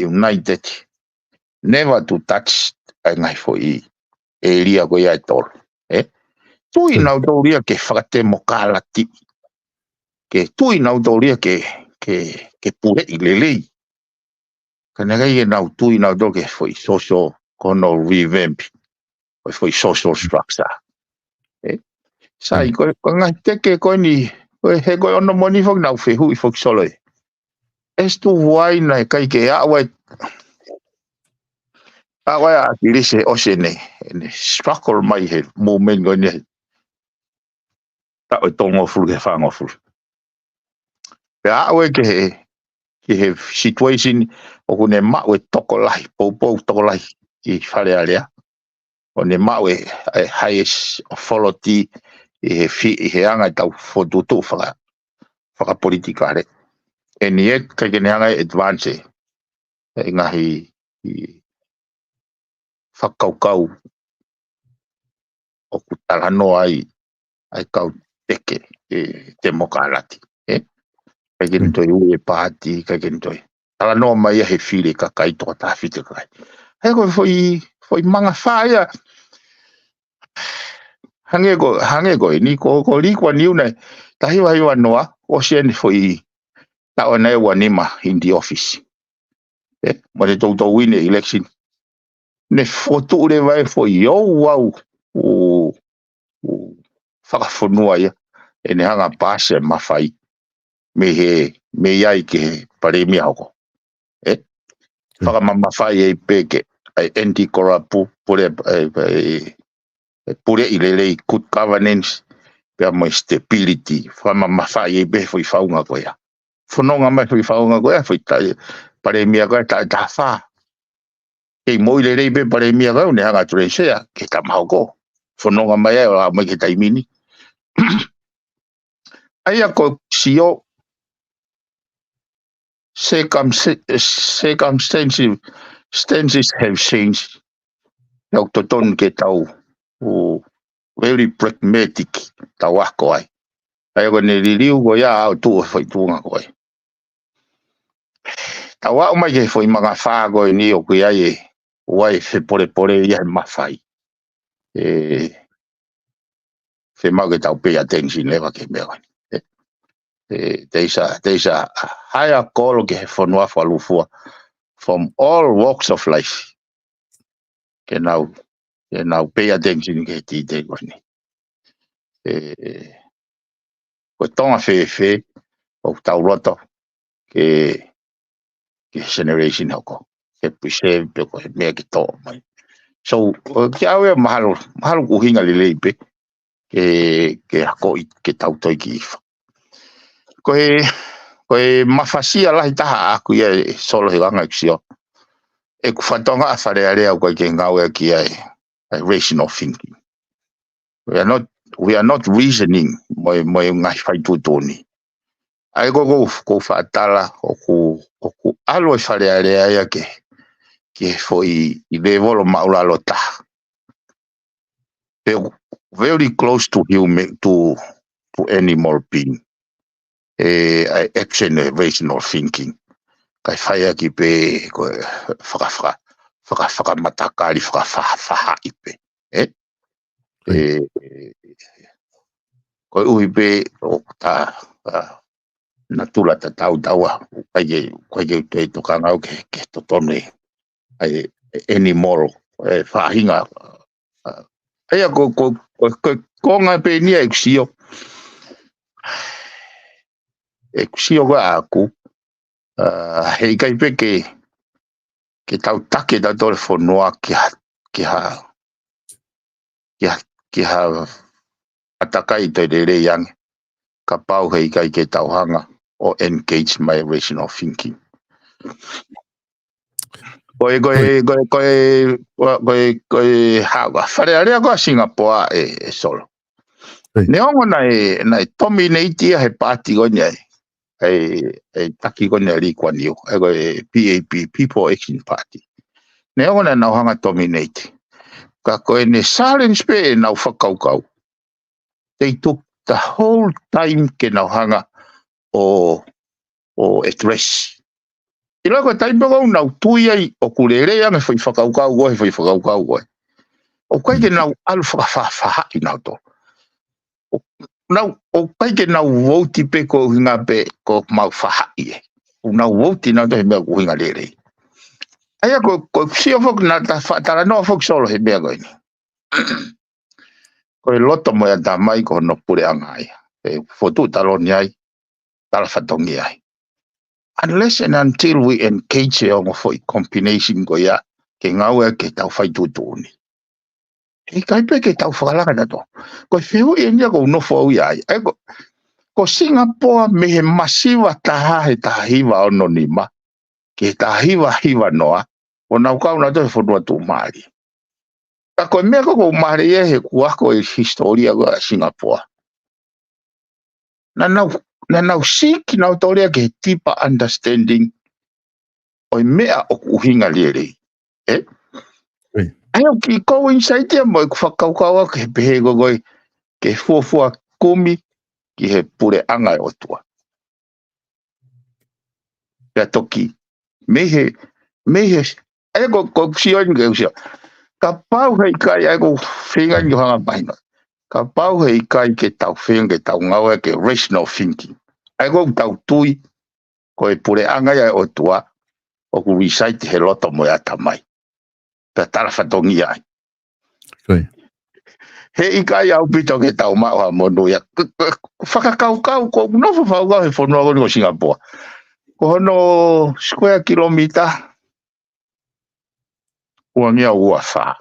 united, never to touch ʻa e ngaahi foʻi ʻēlia ko ia ʻe tolu. ʻE? Tui nautolu ia ke fakatemokalati. Ke tui nautolu ia ke, ke, ke puleʻi lelei. Ka naʻe ʻikai ke nau tui nautolu ke foʻi social, ko hono revamp. Ko e foʻi social structure. ʻE? Sai, ko e, ko e ngaahi teke ko eni, ko e he ko e ono moni foki naʻa ku fehuʻi foki Solo ē. As to why naʻe ʻikai ke aʻu ai, aʻu ai ʻa ʻAkilisi he ʻosi ʻene, ʻene struggle mai he movement ko eni he taʻu ʻe tolungofulu ki he fāngofulu. Pea aʻu ē ki he, ki he situation ʻoku ne maʻu e tokolahi, poupou tokolahi ʻi Fale Alea. ʻO ne maʻu e, e highest authority ʻi he fi-, ʻi he anga ʻetau fokotuʻutuʻu faka-, fakapolitikale. And yet, ʻikai ke ne hanga ʻe advance e ngaahi, ʻi, fakakaukau ʻoku talanoa ai ʻa e kau teke, ʻe, temokalati, ē? ʻIkai ke ne toe ui e paati, ʻikai ke ne toe talanoa mai ia he fili e kakai, tokotaha fili e kakai. He ko e foʻi, foʻi mangafā ia. Hangē ko, hangē ko eni, ko, ko Lī Kuan Iu naʻe, taha hiva hiva noa, ʻosi ʻene foʻi taʻu ʻe nima in the office. ʻE, mo e toutou win e election. Ne fokotuʻu leva e foʻi ouau, ʻū, ʻū fakafonua ia, ʻene hanga paasi e mafai mei he, mei ai ki he palēmia hoko. ʻE? Fakamamafai ai pē ke, ʻa e anti-corrupt, pule, ʻe, ʻe, ʻe puleʻi lelei, good governance, pea mo e stability, fakamamafai ai pē foʻi faʻunga ko ia. Fononga mai foʻi faʻunga ko ia, foʻi taʻe, palēmia ko ia, taʻu ʻe taha fā. Kei moʻui lelei pē palēmia ko ia, ʻo ne hanga atu lelei sea, ke tama hoko. Fononga mai ai, ʻo aʻu mai ki he taimi ni. ʻA ia ko e sio, circumstances, circumstances, stances have changed. ʻOku totonu ke tau, ʻū, very pragmatic, tau ako ai. ʻA ia ko ʻene liliu ko ia ʻa e tuʻu e foʻi tuʻunga ko ē. Tau aʻu mai ki he foʻi mangafā ko eni ʻoku ʻi ai e, ʻoku ʻi ai e fepolepole ia he mafai. ʻE, fiemaʻu ke tau pay attention leva ki he meʻa ko eni. ʻE, ʻe, there is a, there is a higher call ki he fonua fakalūkufua from all walks of life. Ke nau, ke nau pay attention ki he tītei ko eni. ʻE, ko e Tonga fēfē ʻoku tau loto ke, ke generation hoko, ke preserve pe ko e meʻa ke toʻo mai. So, ʻo ke au ia mahalo, mahalo ʻoku ʻuhinga lelei pē, ke, ke akoʻi, ke tau toe kiʻi fa. Ko e, ko e mafasia lahi taha ʻaʻaku ia ʻe Solo he anga ʻeku sio. ʻEku fatongia ʻa Fale Alea ʻoku ʻikai ke ngāueʻaki ai ʻa e rational thinking. We are not, we are not reasoning mo e, mo e ngaahi faituʻutuʻuni. ʻA ia ko, ko, ko e faʻa tala ʻoku, ʻoku ʻalu e Fale Alea ia ke, ke foʻi ʻi lēvolo māʻulalo taha. Pe very close to human, to, to animal being. E, ʻa e absent e rational thinking. Kae fai ʻaki pē ko e faka, faka, faka, fakamatakali, fakafahaʻi pē. ʻE? ʻE, koeʻuhi pē ʻoku ta, ʻa, natula tatau taua, ʻoku ʻikai ke, ʻoku ʻikai ke te tokanga au ke, ke totonu e, ʻa e, e animal, e faʻahinga, ʻa, ʻa ia ko, ko, ko, ko, ko ngā pē nia ʻeku sio. ʻEku sio ko ʻaku, ʻa, heʻikai pē ke, ke tau taki ʻe tautolu e fonua ki ha, ki ha, ki ha, ki ha ʻātakai toe lelei ange. Kapau heʻikai ke tau hanga ʻo engage mai rational thinking. Ko e, ko e, ko e, ko e, ko e, ko e, ko e, ha, ha, Fale Alea ko ʻa Singapoa ʻe, ʻe Solo. Neongo naʻe, naʻe dominate ia he paati ko eni ai. ʻA e, ʻa e taki ko eni ʻa Lee Kuan Yew. ʻA e ko e P A P, People Action Party. Neongo naʻa nau hanga dominate. Ka ko ʻene challenge pē ʻenau fakakaukau. They took the whole time ke nau hanga ʻo, ʻo address. ʻIlo ko e taimi pē ʻoku nau tui ai ʻoku lelei ange foʻi fakakaukau ko ē, foʻi fakakaukau ko ē. ʻOku ʻikai ke nau ʻalu fakafahaʻi nautolu. ʻO, nau, ʻoku ʻikai ke nau vouti pē ko e ʻuhinga pē ko ʻemau fahaʻi ē. ʻOku nau vouti nautolu he meʻa ʻoku ʻuhinga lelei. ʻA ia ko, ko e sio foki naʻa ta faʻa talanoa foki Solo he meʻa ko eni. Ko e loto mo e ʻatamai ko hono puleʻanga ia. ʻE fokotuʻu taloni ai, tala fatongia ai. Unless and until we engage e ongo foʻi combination ko ia, ke ngāue ke tau faituʻutuʻuni. Heʻikai pē ke tau fakalaka nautolu. Ko e fehuʻi eni ia ʻoku ou nofo au ia ai. ʻA ia ko, ko Singapoa mei he masiva taha he taha hiva ono nima, ki he taha hiva hiva noa, ʻo nau kau nautolu he fonua tuʻumālie. Ka ko e meʻa ko ē ʻoku ou mālieʻia he ʻoku ou ako e hisitōlia ko ē ʻa Singapoa. Naʻa nau, naʻa nau seek nautolu ia ke deeper understanding ʻo e meʻa ʻoku ʻuhinga lelei. ʻE? ʻE. ʻA ia ʻoku kiʻi coincide ia mo ʻeku fakakaukau au ke pehē ko ē ke fuofua kumi ki he puleʻanga e ʻOtua. Pea toki, mei he, mei he, ʻa ia ko, ko e sio eni ke sio. Kapau heʻikai, ʻa ia ko e feinga eni ke hanga mahino. Kapau heʻikai ke tau feinga ke tau ngāue ke rational thinking. ʻA ia ko ʻetau tui, ko e puleʻanga ia e ʻOtua, ʻoku reside he loto mo e ʻatamai. Pea tala fatongia ai. Heʻikai ʻaupito ke tau maʻu ha monū ia. K-, k-, fakakaukau, ʻoku ou nofo fakakaukau he fonua ko eni ko Singapoa. Ko hono square kilometre, uangeau ua fā.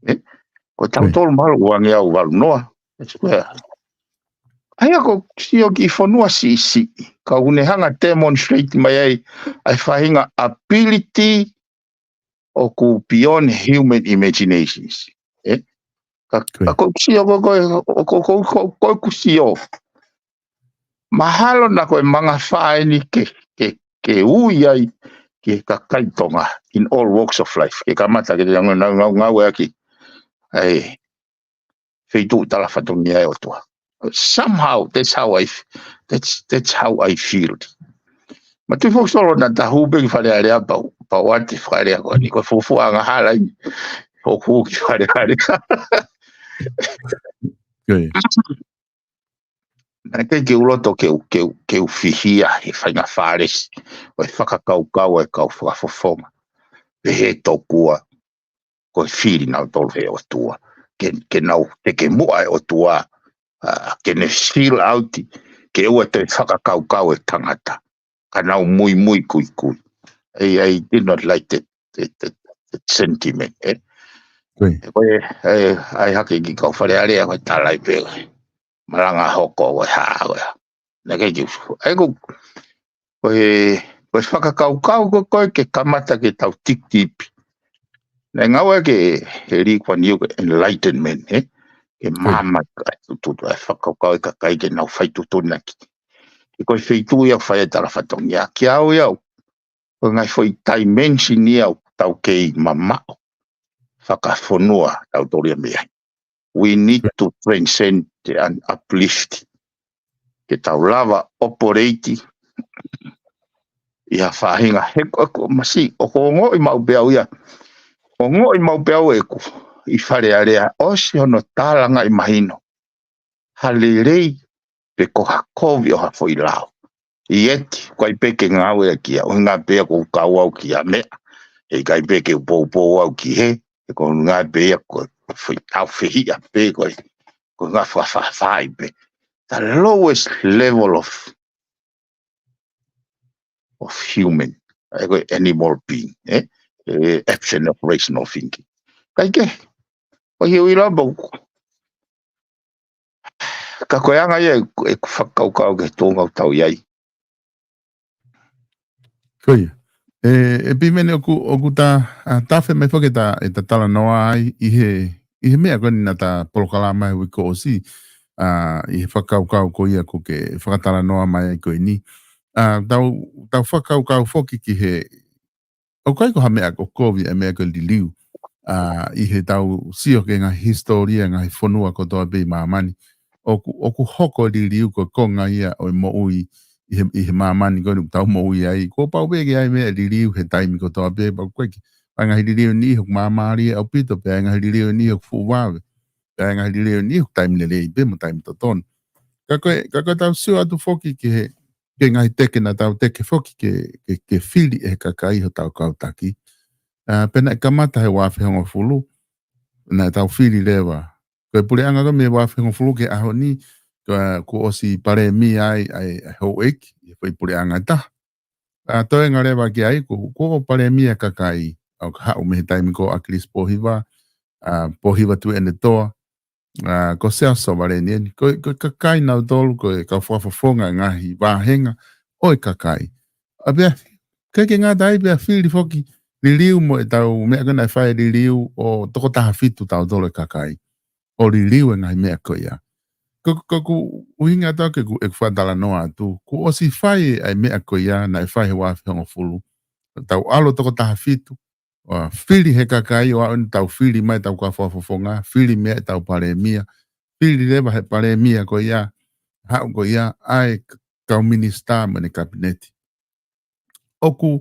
ʻE? Ko tautolu mahalo uangeau valu noa. Square. ʻA ia ko e sio ki he fonua siʻisiʻi. Ka ʻoku ne hanga demonstrate mai ai, ʻa e faʻahinga ability ʻoku beyond human imaginations. ʻE? Ka, ka ko e sio ko, ko, ko, ko, ko, ko, ko e sio. Mahalo naʻa ko e mangafā eni ke, ke, ke ui ai, ke kakai Tonga, in all walks of life. Ke kamata ke ngau, ngau, ngau, ngāueʻaki. ʻA e, feituʻu tala fatongia e ʻOtua. Somehow, that's how I f-, that's, that's how I feel. Ma tui foki Solo naʻa ta hū pē ki Fale Alea pau, pau ʻa e Fale Alea ko eni, ko e fuofua angahala eni ʻoku hū ki Fale Alea. Naʻe ʻikai ke u loto ke u, ke u, ke u fihia he faʻahinga fālesi ʻo e fakakaukau ʻa e kau fakafofonga. Pehē tokua, ko e fili nautolu he ʻOtua. Ke, ke nau, ke, ke muʻa e ʻOtua, ʻa, ke ne seal out, ke ʻoua toe fakakaukau e tangata. Ka nau muimui kuikui. I, I did not like that, that, that, that sentiment, ʻe. Ko e, ʻe, ʻai hake ki kau Fale Alea, ko e talai pē. Malanga hoko, ko e hā, ko e hā. Naʻe ʻikai ke u sio. ʻA ia ko, ko e, ko e fakakaukau ko, ko e ke kamata ke tau tiki tipi. Naʻe ngāueʻaki ʻe Lee Kuan Yew ko e enlightenment, ʻe? ke māmā ʻa e tututu ʻa e fakakaukau ʻa e kakai ke nau fai tuʻutuʻuni ʻaki. He ko e feituʻu ia ʻoku fai ai e tala fatongia. Kiate au ia, ko e ngaahi foʻi dimension ia ʻoku tau kei mamaʻo fakafonua tautolu ia mei ai. We need to transcend and uplift. Ke tau lava operate ʻi ha faʻahinga he ko, ko masi, ʻoku ongoʻi maʻu pē au ia. Ongoʻi maʻu pē au ʻeku ʻi Fale Alea, ʻosi hono tālangaʻi mahino ha lelei pe ko ha kovi ʻo ha foʻi lao. ʻIo, ʻikai pē ke ngāueʻaki ia, ʻuhinga pē ia ʻoku kau au ki ha meʻa. ʻIkai pē ke u poupou au ki hē, he ko e ʻuhinga pē ia ko e foʻi tau fehiʻa pē ko e, ko e ngaahi fakafāfāʻi pē. The lowest level of, of human, ʻa e ko e animal being, eh? E absent of rational thinking. Kae kehe, ʻoku ou ʻilo pau ka ko e anga ia ʻeku, ʻeku fakakaukau ki he tuʻunga ʻoku tau ʻi ai. Ko ia. E, e Piveni, ʻoku, ʻoku ta, ʻa, tafe mai foki ʻeta, ʻeta talanoa ai ʻi he, ʻi he meʻa ko eni naʻa ta polokalama he uike kuo ʻosi, ʻa, ʻi he fakakaukau ko ia ʻoku ke fakatalanoa mai ai ko eni. ʻA, tau, tau fakakaukau foki ki he ʻoku ʻikai ko ha meʻa ʻoku kovi ʻa e meʻa ko e liliu. ʻA, ʻi heʻetau sio ki he ngaahi hisitōlia, ngaahi fonua kotoa pē ʻi māmani. ʻOku, ʻoku hoko e liliu ko e konga ia ʻo e moʻui ʻi he, ʻi he māmani ko eni ʻoku tau moʻui ai. Kuo pau pē ke ʻi ai e meʻa liliu he taimi kotoa pē, pea ʻoku ʻikai ke, ʻa e ngaahi liliu ʻe niʻihi ʻoku māmālie ʻaupito, pea ʻi ai e ngaahi liliu ʻe niʻihi ʻoku fuʻu vave. Pea ʻi ai e ngaahi liliu ʻe niʻihi ʻoku taimi lelei pē mo taimi totonu. Ka ko e, ka ko ʻetau sio atu foki ki he, ki he ngaahi teke naʻa tau teke foki ke, ke, ke fili ʻe he kakai hotau kau taki. ʻA, pea naʻe kamata he ua afe hongofulu, naʻa tau fili leva. Ko e puleʻanga ko ē mei he ua afe hongofulu ki he ʻaho ni, ko, kuo ʻosi palēmia ai, ʻa e, ʻa e houʻeiki, ʻi he foʻi puleʻanga ʻe taha. ʻA, toenga leva ki ai, kuo, kuo palēmia e kakai, ʻa, ʻoku haʻu mei he taimi ko ʻAkilisi Pōhiva, ʻa, Pōhiva Tuʻiʻonetoa, ʻa, ko Siaosi Sovaleni eni. Ko, ko e kakai nautolu, ko e kau fakafofonga e ngaahi vāhenga ʻo e kakai. ʻA pea, ʻikai ke ngata ai pea fili foki, liliu mo ʻetau meʻa ko ē naʻe fai e liliu ʻo toko taha fitu tautolu e kakai. ʻO liliu e ngaahi meʻa ko ia. Ko, ko ʻeku ʻuhinga atu ke ʻoku, ʻeku fakatalanoa atu. Kuo ʻosi fai ʻa e meʻa ko ia naʻe fai he ua afe hongofulu. Tau ʻalu toko taha fitu, ʻo fili he kakai ʻo aʻu eni tau fili mai ʻetau kau fakafofonga, fili mei ai ʻetau palēmia, fili leva he palēmia ko ia, haʻu ko ia, ʻa e kau minisitā mo ʻene kapineti. ʻOku,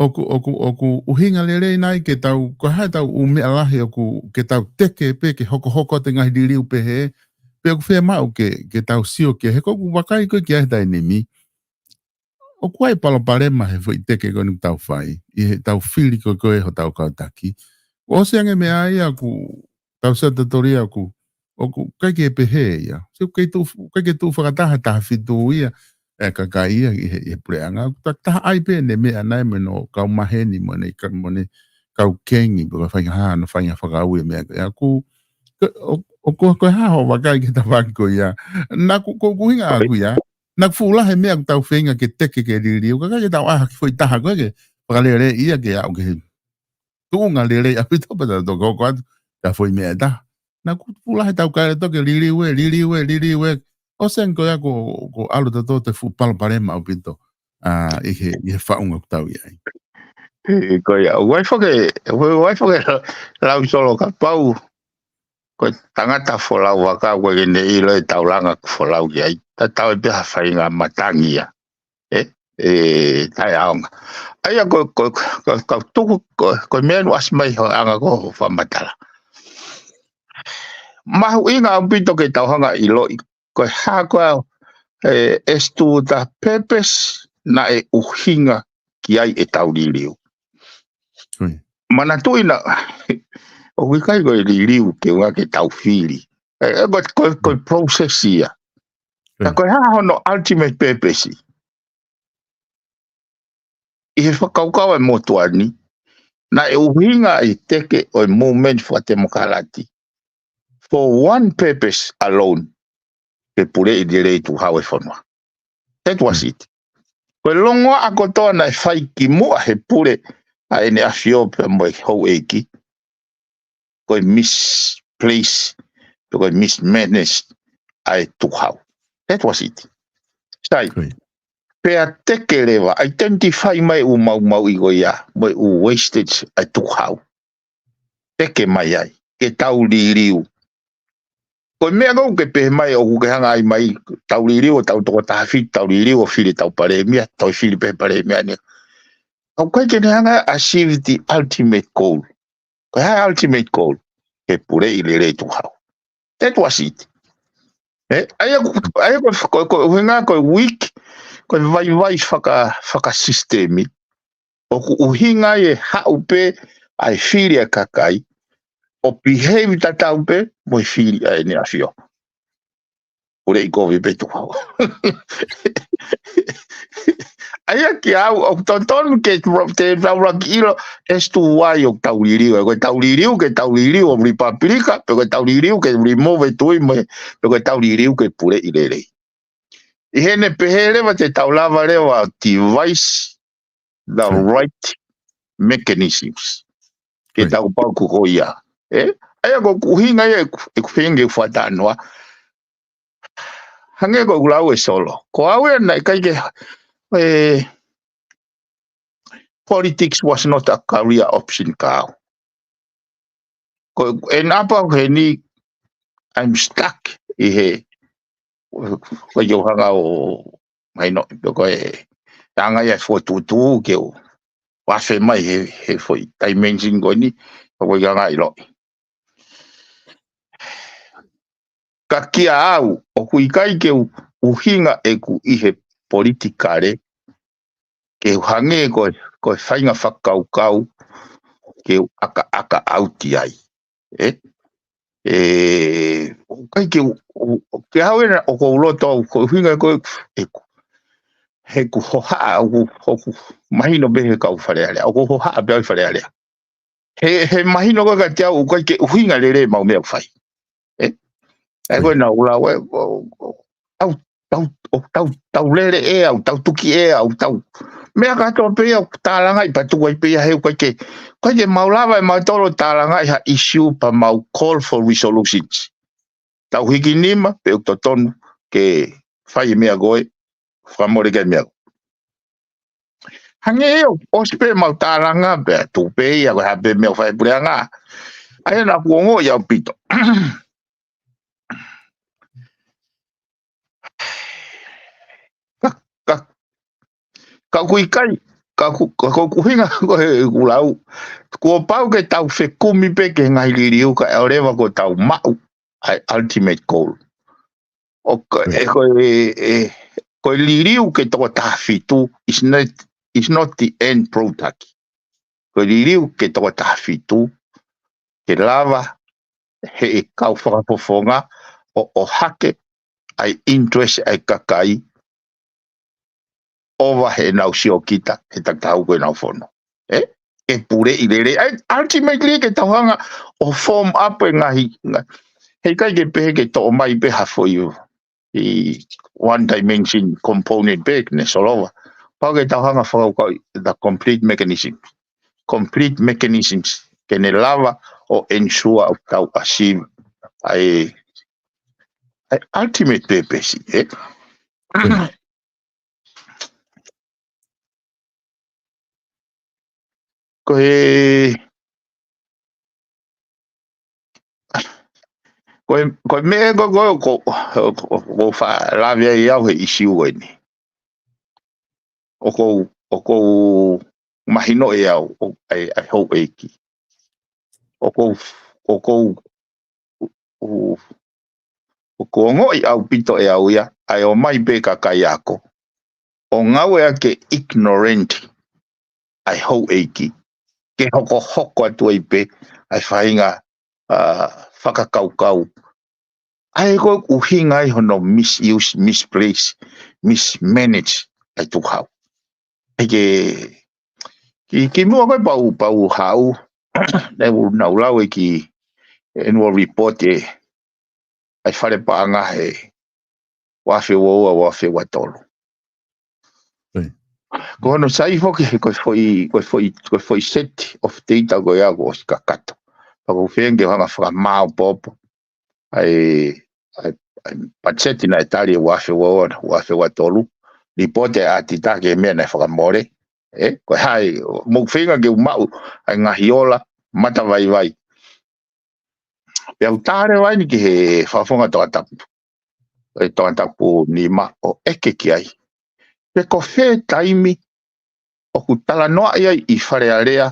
ʻoku, ʻoku, ʻoku ʻuhinga lelei nai ke tau, ko e hā ʻetau ʻū meʻa lahi ʻoku ke tau teke pē ke hokohoko atu e ngaahi liliu pehē, pe ʻoku fiemaʻu ke, ke tau sio ki ai, he ko ʻeku vakai ko ē ki ai he taimi ni. ʻOku ʻi ai e palopalema he foʻi teke ko eni ʻoku tau fai, ʻi heʻetau fili ko ē ko ē hotau kau taki. ʻOsi ange meʻa ia ʻoku tau sio tautolu ia ʻoku, ʻoku ʻikai ke pehē ia. Sio ʻoku kei tuʻu, ʻikai ke tuʻu fakataha taha fitu ia, e kakai ia ʻi he, ʻi he puleʻanga. ʻOku ta-, taha ai pē ʻene meʻa nai mo hono kau maheni mo ʻene ka-, mo ʻene kau kengi, pe ko e faʻahinga hā hono faʻahinga fakaui e meʻa. ʻA ʻoku, ko, ʻo, ʻo ko, ko e hā hoʻo vakai ki he tafaʻaki ko ia. Naʻa ku, ko, ʻoku ʻuhinga ʻaʻaku ia. Naʻa ku fuʻu lahi e meʻa ʻoku tau feinga ke teke ke liliu. Ka ʻikai ke tau ʻai ha kiʻi foʻi taha ko ē ke fakaleleiʻi ia ke aʻu ki he tuʻunga lelei ʻaupito pea tau toki hoko atu ki ha foʻi meʻa ʻe taha. Naʻa ku fuʻu lahi ʻetau kaila ʻe tautolu ke liliu ē, liliu ē, liliu ē. ʻOsi ange ko ia kuo, kuo ʻalu tautolu he fuʻu palopalema ʻaupito. ʻA, ʻi he, ʻi he faʻunga ʻoku tau ʻi ai. ʻE, ko ia, ʻoku ʻi ai foki, ʻoku ʻi ai foki e lau solo kapau ko e tangata folau vaka, ʻoku ʻikai ke ne ʻilo e taulanga ʻoku folau ki ai. Tatau ai pē ha faʻahinga matangi ia. ʻE, ʻe, taʻeʻaonga. ʻA ia ko, ko, ko, ko, tuku, ko, ko e meʻa naʻe ʻasi mai hoʻo anga ko hoʻo fakamatala. Mahuʻinga ʻaupito ke tau hanga ʻo ʻiloʻi ko e hā ko ā, e, as to the purpose naʻe ʻuhinga ki ai ʻetau liliu. Ui. Manatuʻi naʻa, ʻoku ʻikai ko e liliu ke ʻuhinga ke tau fili. E, e, ko, ko, ko e process ia. Ka ko e hā hono ultimate purpose. ʻI he fakakaukau ʻa e motuʻa ni, naʻe ʻuhinga e teke ʻo e movement fakatemokalati for one purpose alone, ke puleʻi lelei tuʻu hau e fonua. That was it. Ko e longoaʻa kotoa naʻe fai kimuʻa he pule ʻa ʻEne ʻAfio pea mo e houʻeiki, ko e misplace pe ko e mismanage ʻa e tuhau. That was it. Sai. Pea teke leva, identify mai ʻū maumauʻi ko ia, mo e ʻū wastage ʻa e tuhau. Teke mai ai, ke tau liliu. Ko e meʻa ʻoku ke pehē mai ʻoku ke hanga ai mai, tau liliu ʻo tau toko taha fitu, tau liliu ʻo fili tau palēmia, tau fili pē palēmia ni. ʻOku ʻikai ke ne hanga ʻa achieve the ultimate goal. Ko e hā e ultimate goal? Ke puleʻi lelei e tuhau. That was it. ʻE, ʻa ia ko, ʻa ia ko, ko, ko e ʻuhinga ko e weak, ko e vaivai faka, fakasisitemi. ʻOku ʻuhinga ai e haʻu pē ʻa e fili ʻa e kakai, ʻo behave tatau pē mo e fili ʻa ʻEne ʻAfio. Puleʻi kovi pē e tuhau. ʻA ia kiate au, ʻoku totonu ke te taulaki ʻilo, as to why ʻoku tau liliu, ʻe ko e tau liliu, ke tau liliu ʻo Republika, pe ko e tau liliu ke remove e tui mo e, pe ko e tau liliu ke puleʻi lelei. ʻI heʻene pehē leva te tau lava leva ʻo devise the right mechanisms. Ke tau pau ko ia. ʻE? ʻA ia ko e ʻuhinga ia ʻeku, ʻeku feinga ke fakatalanoa. Hangē ko ʻeku lau ʻe Solo. Ko au ia naʻe ʻikai ke, ʻe, politics was not a career option kiate au. Ko e, ʻe napa ko heni, I'm stuck ʻi he, ko e ʻikai ke u hanga ʻo mahino, pe ko e anga ia e fokotuʻutuʻu ke u afe mai he, he foʻi dimension ko eni, ka ko e anga ʻiloʻi. Ka kiate au, ʻoku ʻikai ke u ʻuhinga ʻeku ʻi he politikale, ke u hangē ko e, ko e faʻahinga fakakaukau, ke u ʻakaʻaka ʻauti ai. ʻE? ʻE, ʻoku ʻikai ke u, u, u, ke hau ena ʻoku ou loto au, ko e ʻuhinga ko e, ʻeku, heʻeku hohaʻa, ʻoku, ʻoku mahino pē he kau Fale Alea, ʻoku ou hohaʻa pē au ʻi Fale Alea. He, he mahino ko e kiate au, ʻoku ʻikai ke ʻuhinga lelei ʻemau meʻa ʻoku fai. ʻE? ʻA ia ko e naʻa ku lau ē, ʻo, ʻo, tau, tau, ʻo, tau, tau lele ʻe au, tau tuki ʻe au, tau. Meʻa kātoa pē ia ʻoku tālangaʻi pea tuku ai pē ia he ʻoku ʻikai ke, ʻoku ʻikai ke mau lava ʻe mautolu ʻo tālangaʻi ha issue pea mau call for resolutions. Tau hiki nima, pe ʻoku totonu ke fai e meʻa ko ē, fakamole ki ai e meʻa ko ē. Hangē ia ʻosi pē mau tālanga pea tuku pē ia ko e hā pē meʻa ʻoku fai ʻe he puleʻanga. ʻA ia naʻa ku ongoʻi ʻaupito. Ka, ka, ka ʻoku ʻikai, ka ʻoku, ka ʻoku ʻuhinga ko e ʻeku lau. Kuo pau ke tau fekumi pē ki he ngaahi liliu kae ʻoua leva kuo tau maʻu ʻa e ultimate goal. ʻO ka, ʻe ko e, ʻe, ko e liliu ke toko taha fitu is not, is not the end product. Ko e liliu ke toko taha fitu, ke lava ʻe he kau fakafofonga ʻo, ʻohake ʻa e interest ʻa e kakai ʻo ʻave heʻenau siokita, he takitaha ko ʻenau fono. ʻE? ʻE puleʻi lelei. ʻA ia, ultimately ke tau hanga ʻo form up e ngaahi, ngaahi. Heʻikai ke pehē ke toʻo mai pē ha foʻi ʻi one dimension component pē ke ne solova. Pau ke tau hanga fakakaukau the complete mechanism. Complete mechanisms ke ne lava ʻo ensure ʻoku tau achieve ʻa e, ʻa e ultimate purpose, ʻe? Ko e, ko e, ko e meʻa ko, ko, ko, ko, ko fa lave ai au he issue ko eni. ʻOku ou, ʻoku ou mahino ʻe au, ʻo, ʻa e, ʻa e houʻeiki. ʻOku ou, ʻoku ou, u, ʻoku ongoʻi ʻaupito ʻe au ia, ʻa e ō mai pē kakai ako. ʻO ngāueʻaki e ignorant ʻa e houʻeiki. Ke hokohoko atu ai pē, ʻa e faʻahinga, ʻa, fakakaukau. ʻA ia ko e ʻuhinga ai hono misuse, misplace, mismanage ʻa e tuhau. ʻA ia ke, ki, kimuʻa ko ē pau, pau haʻu, naʻa ku, naʻa ku lau e kiʻi annual report ʻa e, ʻa e fale paʻanga he ua afe ua ua, ua afe ua tolu. Ko hono sai foki, ko e foʻi, ko e foʻi, ko e foʻi set of data ko ia kuo ʻosi kakato. Pea ʻoku ou feinga ke u hanga fakamaopoopo. ʻa e, ʻa e, ʻa e patiseti naʻe tali ʻe ua afe ua ua, ua afe ua tolu, lipooti ʻa e ʻaotita ki he meʻa naʻe fakamole. ʻE, ko e hā e, mou feinga ke u maʻu ʻa e ngaahi ola matavaivai. Pea u tā leva eni ki he fakafofonga tongatapu, ʻe tongatapu nima ʻo ʻeke ki ai pe ko fē taimi ʻoku talanoaʻi ai ʻi Fale Alea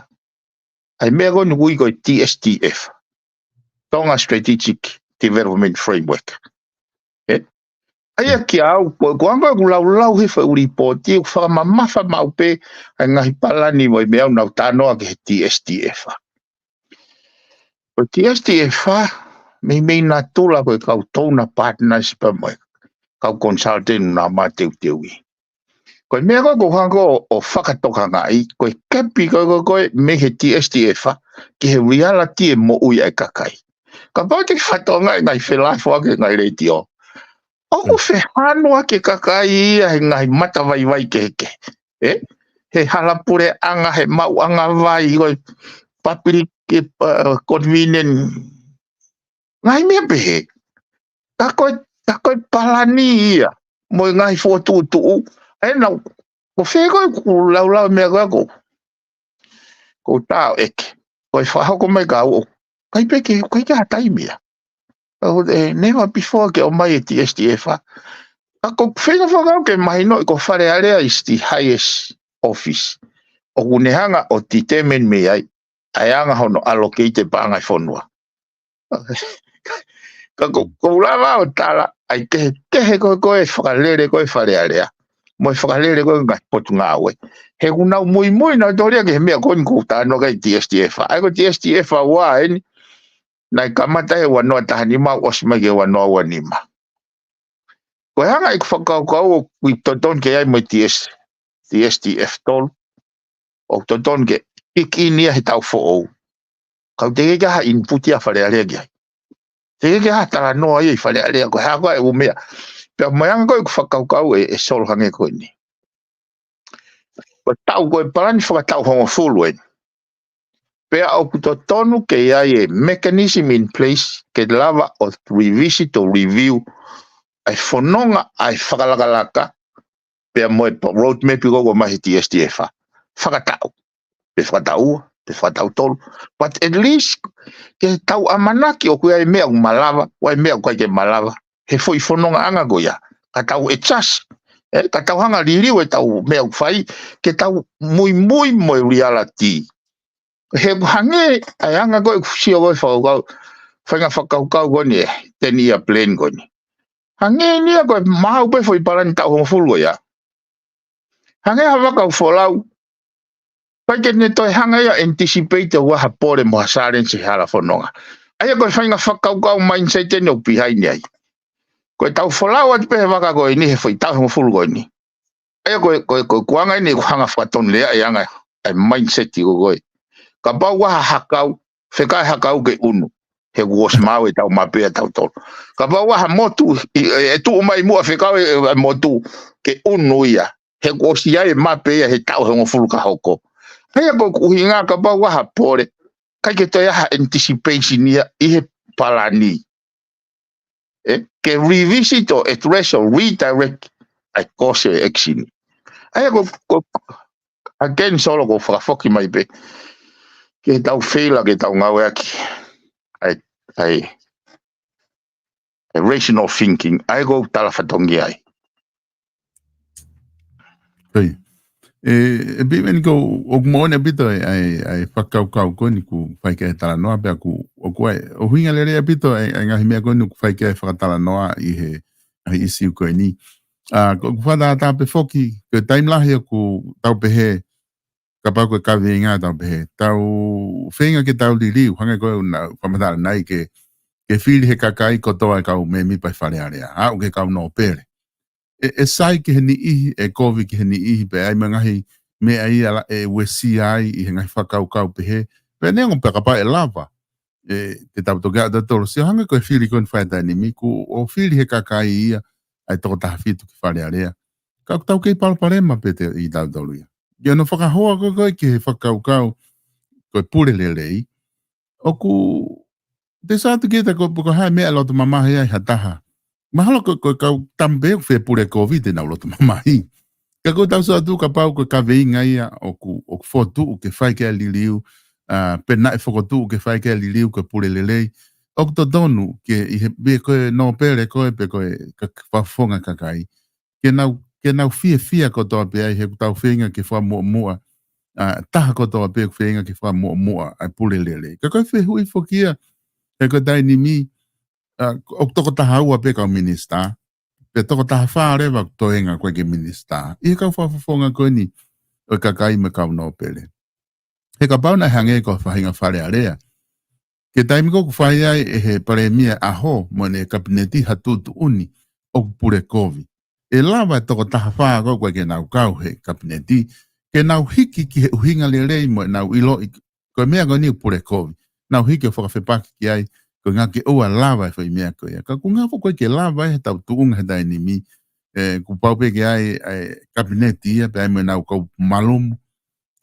ʻa e meʻa ko eni ʻoku ui ko e T S T F, Tonga Strategic Development Framework. ʻE, ʻa ia kia au, ko, ko anga ʻeku laulau he foʻi lipooti, ʻoku fakamamafa maʻu pē ʻa e ngaahi palani mo e meʻa ʻoku nau talanoa ki he T S T F. Ko e T S T F, meimei natula ko e kau donor partners pea mo e kau consultant naʻa ma teuteuʻi. Ko e meʻa ko ē ʻoku ou hanga ʻo, ʻo fakatokangaʻi, ko e kepi ko ē, ko ē, ko ē mei he T S T F ki he reality e moʻui ʻa e kakai. Kapau te ke fakatokangaʻi ngaahi felāveʻi ʻaki e ngaahi letiō, ʻoku fehānua ki he kakai ia he ngaahi matavaivai kehekehe. ʻE? He hala puleʻanga, he maʻuʻanga vai, ko e public, ʻe, uh, convenient. Ngaahi meʻa pehē. Ka ko e, ka ko e palani ia mo e ngaahi fokotuʻutuʻu. ʻE nau, ko fē ko ē ʻoku laulau meʻa ko ē ʻoku, ʻoku ou tā ʻo ʻeke. Ko e fakahoko mai ka u, ʻikai pē ke, ʻikai ke ha taimi ia. Ka ko e, never before ke ʻomai e T S T F. Ka ʻoku ou feinga fakau ke mahinoʻi ko Fale Alea is the highest office. ʻOku ne hanga ʻo determine mei ai ʻa e anga hono allocate e paʻanga e fonua. Ka ko, ʻoku ou lava ʻo tala ʻa e kehekehe ko ē, ko e fakalele ko ē Fale Alea mo e fakalele ko ē ngaahi potungāue. He ʻoku nau muimui nautolu ia ki he meʻa ko eni ʻoku ou talanoa ki ai, T S T F. ʻA ia ko e T S T F ua eni, naʻe kamata he ua noa taha nima ʻo ʻosi mai ki he ua noa ua nima. Ko e anga ʻeku fakakaukau ʻoku totonu ke ʻi ai mo e T S, T S T F tolu, ʻoku totonu ke kick in ia he taʻu foʻou. Ka ʻoku teʻeki ke ʻi ai ha input ia Fale Alea ki ai. Teʻeki ke ʻi ai ha talanoa ia ʻi Fale Alea, ko e hā ko ā e ʻū meʻa. Pea mo e anga ko ē ʻeku fakakaukau ʻe, ʻe Solo, hangē ko eni. Ko e taʻu, ko e palani fakataʻu hongofulu eni. Pea ʻoku totonu ke ʻi ai e mechanism in place ke lava ʻo revisit ʻo review ʻa e fononga ʻa e fakalakalaka, pea mo e roadmap ko ē ʻoku ʻomai he T S T F. Fakataʻu, pe fakataʻu ua, pe fakataʻu tolu. But at least ke tau ʻamanaki ʻoku ʻi ai e meʻa ʻoku malava, ʻoku ʻi ai e meʻa ʻoku ʻikai ke malava he foʻi fonongaʻanga ko ia. Ka tau adjust, ʻe, ka tau hanga ʻo liliu ʻetau meʻa ʻoku fai, ke tau muimui mo e reality. He ʻoku hangē ʻa e anga ko ē ʻeku sio ko ē fakakaukau, feinga fakakaukau ko eni e ten year plan ko eni. Hangē eni ia ko e maʻu pē foʻi palani taʻu hongofulu ko ia. Hangē ha vaka ʻoku folau, ʻikai ke ne toe hanga ia ʻo anticipate ʻoku ʻi ai ha pole mo ha challenge he hala fononga. ʻA ia ko e feinga fakakaukau mindset eni ʻoku behind ai. Ko ʻetau folau atu pē he vaka ko eni he foʻi taʻu hongofulu ko eni. ʻA ia ko e, ko e, ko e ʻuhinga eni ʻeku hanga fakatonulea e anga e mindset ko ē. Kapau ʻoku ʻi ai ha hakau, fekau e hakau ke ʻunu. He kuo ʻosi maau ʻetau mape ʻatautolu. Kapau ʻoku ʻi ai ha motu, ʻi, ʻe, ʻe tuʻu mai muʻa fekau e, e, e motu ke ʻunu ia. He kuo ʻosi ʻi ai e mape ia he taʻu hongofulu ka hoko. ʻA ia ko e ʻuhinga kapau ʻoku ʻi ai ha pole, ʻikai ke toe ʻi ai ha anticipation ia ʻi he palani. ʻE, ke revisit ʻo address ʻo redirect ʻa e course ʻo e action. ʻA ia ko, ko, again, Solo, ʻoku ou fakafoki mai pē ke tau feila ke tau ngāueʻaki ʻa e, ʻa e, ʻa e rational thinking, ʻa ia ʻoku ou tala fatongia ai. Ko ia. ʻE, ʻe Piveni, ko, ʻoku moʻoni ʻaupito e, ʻa e, ʻa e fakakaukau ko eni ʻoku fai ki ai e talanoa, pea ʻoku, ʻoku ʻi ai, ʻoku ʻuhinga lelei ʻaupito e, ʻa e ngaahi meʻa ko eni ʻoku fai ki ai e fakatalatalanoa ʻi he, ʻa e ʻīsiu ko eni. ʻA, ko, ʻoku fakatātā pē foki, ko e taimi lahi ʻoku tau pehē, kapau ko e kaveinga tau pehē, tau feinga ke tau liliu, hangē ko ē naʻa ku fakamatala ʻanenai ke, ke fili he kakai kotoa e kau mēmipa ʻi Fale Alea, aʻu ki he kau nōpele. ʻE, ʻe sai ki he niʻihi, ʻe kovi ki he niʻihi, pea ʻi ai mo e ngaahi meʻa ia ʻe uesia ai ʻi he ngaahi fakakaukau pehē, pea neongo pē kapau ʻe lava, ʻe, te tau toki aʻu ʻatautolu ʻo sio hangē ko e fili ko eni fai ʻa e taimi ni, kuo fili he kakai ia ʻa e toko taha fitu ki Fale Alea. Ka ʻoku tau kei palopalema pē ʻi tautolu ia. Ki hono fakahoa ko ē ko ē ki he fakakaukau ko e pule lelei, ʻoku Te sio atu ki he ko, ko hai meʻa loto mamahi ai ha taha. Mahalo ko, ko e kau tamu pē ʻoku fie pule kovi te nau loto mamahi. Ka ko ʻetau sio atu kapau ko e kaveinga ia ʻoku, ʻoku fokotuʻu ke fai ki ai e liliu, ʻa, pe naʻe fokotuʻu ke fai ki ai e liliu ko e pule lelei. ʻOku totonu ke ʻi he, pe ko e nōpele ko ē pe ko e ka, fakafofonga kakai. Ke nau, ke nau fiefia kotoa pē ai he ʻoku tau feinga ke fakamuʻomuʻa, ʻa, taha kotoa pē ʻoku feinga ke fakamuʻomuʻa ʻa e pule lelei. Ka ko e fehuʻi foki ia, he ko e taimi ni, ʻa, ʻoku toko taha ua pē kau minisitā, pe toko taha fā leva ʻoku toenga ko ē ke minisitā. ʻI he kau fakafofonga ko eni ʻo e kakai mo e kau nōpele. He kapau naʻe hangē ko e faʻahinga Fale Alea. Ko e taimi ko ē ʻoku fai ai ʻe he palēmia ʻaho mo ʻene kapineti ha tuʻutuʻuni ʻoku pule kovi. ʻE lava e toko taha fā ko ē ʻoku ʻikai ke nau kau he kapineti, ke nau hiki ki he ʻuhinga lelei mo ʻenau ʻiloʻi ko e meʻa ko eni ʻoku pule kovi. Nau hiki ʻo fakafepaki ki ai, ko e ʻuhinga ke ʻoua lava e foʻi meʻa ko ia. Ka ʻoku ʻikai foki ke lava ʻe he tau tuʻunga he taimi ni, ʻe, kuo pau pē ke ʻi ai, ʻa e kapineti ia, pea mo ʻenau kau malumu.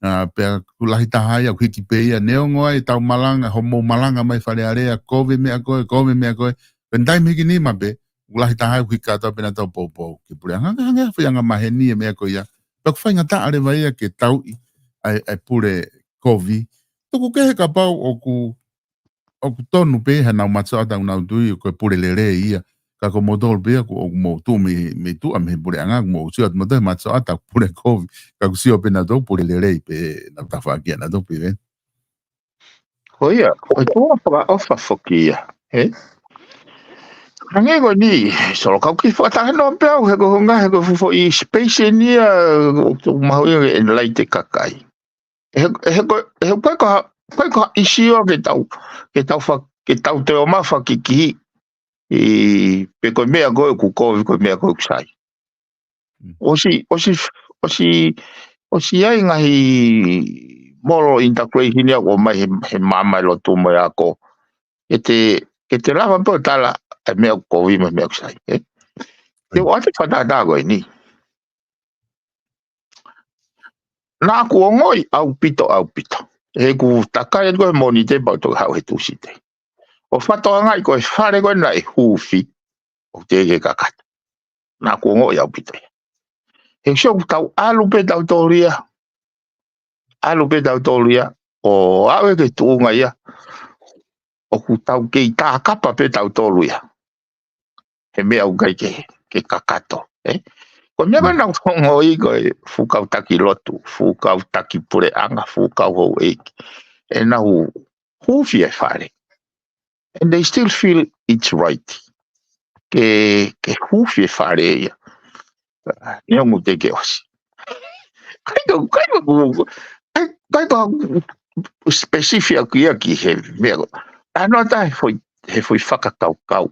ʻA, pea ʻoku lahi taha ia ʻoku hiki pē ia, neongo ʻa e tau malanga, hoʻomou malanga mai Fale Alea, kovi e meʻa ko ē, kovi e meʻa ko ē. Pea taimi hiki nima pē, ʻoku lahi taha ia ʻoku hiki kātoa pē ʻenau tau poupou ki he puleʻanga, hangē, hangē ha foʻi angamaheni e meʻa ko ia. Pea ʻoku faingataʻa leva ia ke tauʻi ʻa e, ʻa e pule kovi. Tuku kehe kapau ʻoku, ʻoku tonu pē ʻenau matasioʻata ʻoku nau tui ko e pule lelei ia. Ka ko moutolu pē ia ʻoku, ʻoku mou tuʻu mei, mei tuʻa mei he puleʻanga, ʻoku mou sio atu moutolu he matasioʻata ʻoku pule kovi. Ka ʻoku sio pē nautolu pule lelei pē ʻenau tafaʻaki ʻanautolu pē, ē? Ko ia, ko e tuʻunga fakaʻofa foki ia, ē? Hangē ko eni, Solo, kau kiʻi fakatalanoa pē au, he ko e ʻuhinga, he ko e fuʻu foʻi space eni ia, ʻoku mahuʻinga ke enlighten e kakai. He, he ko, he ko e ko, ko e ko ʻIsi ʻoku ke tau, ke tau fa, ke tau toe ʻomai ha kikihi, ʻi, pe ko e meʻa ko ē ʻoku kovi, ko e meʻa ko ē ʻoku sai. Mm. ʻOsi, ʻosi, ʻosi, ʻosi ʻi ai e ngaahi moral integration ia ʻoku ʻomai he, he maama ʻi loto mo e ako. Ke te, ke te lava pē ʻo tala e meʻa ʻoku kovi mo e meʻa ʻoku sai, ē? Te u ʻoatu e fakatātā ko eni. Naʻá ku ongoʻi ʻaupito, ʻaupito. He ʻoku takai atu ko ē he Mōnite pea u toki haʻu he Tūsite. ʻO fakatokangaʻi ko e fale ko ē naʻe huufi, ʻoku teʻeki ke kakato. Naʻá ku ongoʻi ʻaupito ia. He sio ʻoku tau ʻalu pē tautolu ia. ʻAlu pē tautolu ia. ʻO aʻu ki he tuʻunga ia. ʻOku tau kei tākapa pē tautolu ia. He meʻa ʻoku ʻikai ke, ke kakato, ē? Ko e meʻa ko ē naʻá ku ongoʻi ko e fuʻu kau taki lotu, fuʻu kau taki puleʻanga, fuʻu kau houʻeiki. ʻEnau huufi e fale. And they still feel it's right. Ke, ke huufi e fale ia. Neongo teʻeki ke ʻosi. ʻIkai ko, ʻikai ko, ʻikai, ʻikai ko specific ʻaku ia ki he meʻa ko. Talanoa atu he foʻi, he foʻi fakakaukau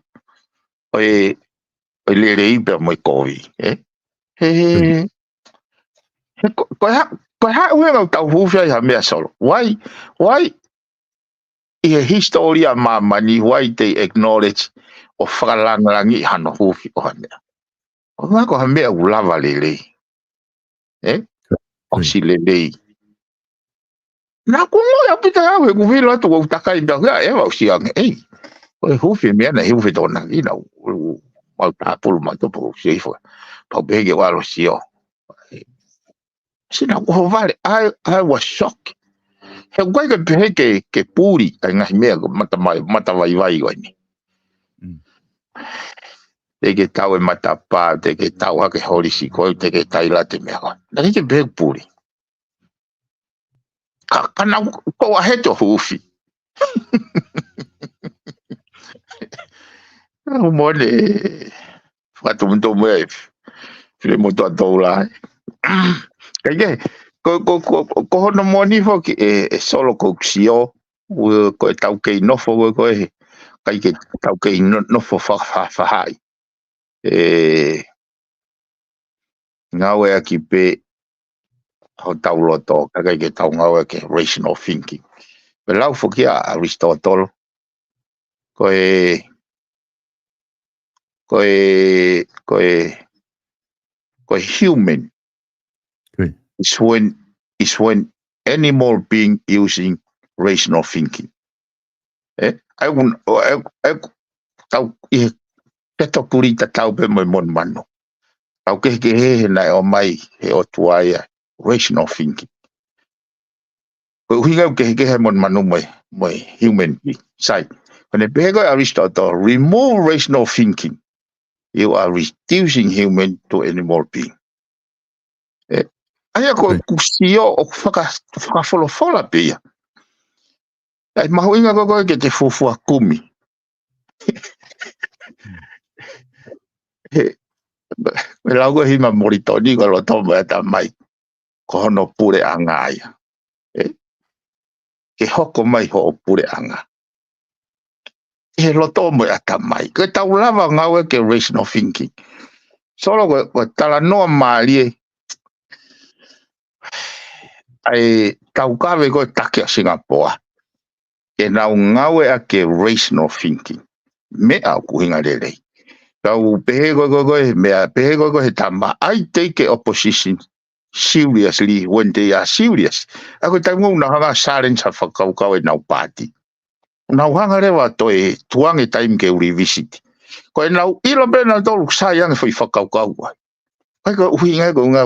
ʻo e, ʻo e lelei pea mo e kovi, ē? He, he, he ko, ko e hā, ko e hā e ʻuhinga ʻoku tau huufi ai ha meʻa, Solo? Why, why ʻi he hisitōlia māmani, why they acknowledge ʻo fakalāngilangiʻi hano huufi ʻo ha meʻa? ʻO ngā ko ha meʻa ʻoku lava lelei. Ē? ʻOsi lelei. Naʻá ku ongoʻi ʻaupito au he ʻoku ou ʻilo atu ʻoku ou takai pē au ia, ʻeva ʻosi ange, ei. Ko e huufi e meʻa naʻe huufi e tokonaki, naʻá ku, mau tāpulu mau topo ʻosi ifo. Pau pē ke u ʻalu ʻo sio. Sina ko ho vale, I, I was shocked. He ʻoku ʻikai ke pehē ke, ke puli, ʻa e ngaahi meʻa ko e mata mai, mata vaivai ko eni. Mm. Te ke tau e matapā, te ke tau hake holisi ko ē, te ke taila te meʻa ko ē. Naʻe ʻikai ke pehē ke puli. Ka, ka naʻá ku ʻalu ʻo huufi. Naʻá ku mole fakatumutumu e file motu a toula. Kae kehe, ko, ko, ko, ko hono moʻoni foki ē, ē Solo ko ʻeku sio, ʻoku, ko e tau kei nofo ko ē, ko e, ʻikai ke tau kei no, nofo fa, fa, faʻahi. ʻE, ngāueʻaki pē hotau loto, kae ʻikai ke tau ngāueʻaki e rational thinking. Pea lau foki ʻa ʻAlisitōtolo, ko e, ko e, ko e, ko e human Good. is when, is when animal being using rational thinking. Ē? ʻa ʻeku, ʻa ʻeku, ʻa ʻeku, tau ʻi he peto kulī tatau pē mo e monumanu. Tau kehekehe he naʻe ʻomai he ʻOtua ia rational thinking. Ko e ʻuhinga ʻoku kehekehe monumanu mo e, mo e human being. Sai. Ko ʻene pehē ko ē ʻa Aristotle, remove rational thinking, you are reducing human to animal being. ʻE, ʻa ia ko e, ʻoku sio ʻoku faka-, fakafolofola pē ia. ʻAi mahuʻinga ko ē ke te fuofua kumi. He, me lau ko e himi ʻa Molitoni ko e loto mo e ʻatamai. Ko hono puleʻanga ia. ʻE, ke hoko mai hoʻo puleʻanga. ʻI he loto mo e ʻatamai. Ko e tau lava ngāue ki he rational thinking. Solo ko e, ko e talanoa mālie. ʻAi tau kave ko e taki ʻa Singapore. Ke nau ngāue ʻaki e rational thinking. Meʻa ʻoku ʻuhinga lelei. Tau pehē ko e, ko e, ko e, meʻa pehē ko e, ko e he tama, I take a opposition seriously when they are serious. ʻA ko e taimi ʻoku nau hanga challenge ʻa e fakakaukau ʻenau paati. Nau hanga leva ʻo toe tuku ange taimi ke revisit. Ko ʻenau ʻilo pē nautolu sai ange foʻi fakakaukau ai. ʻAi ko e ʻuhinga ko e ʻuhinga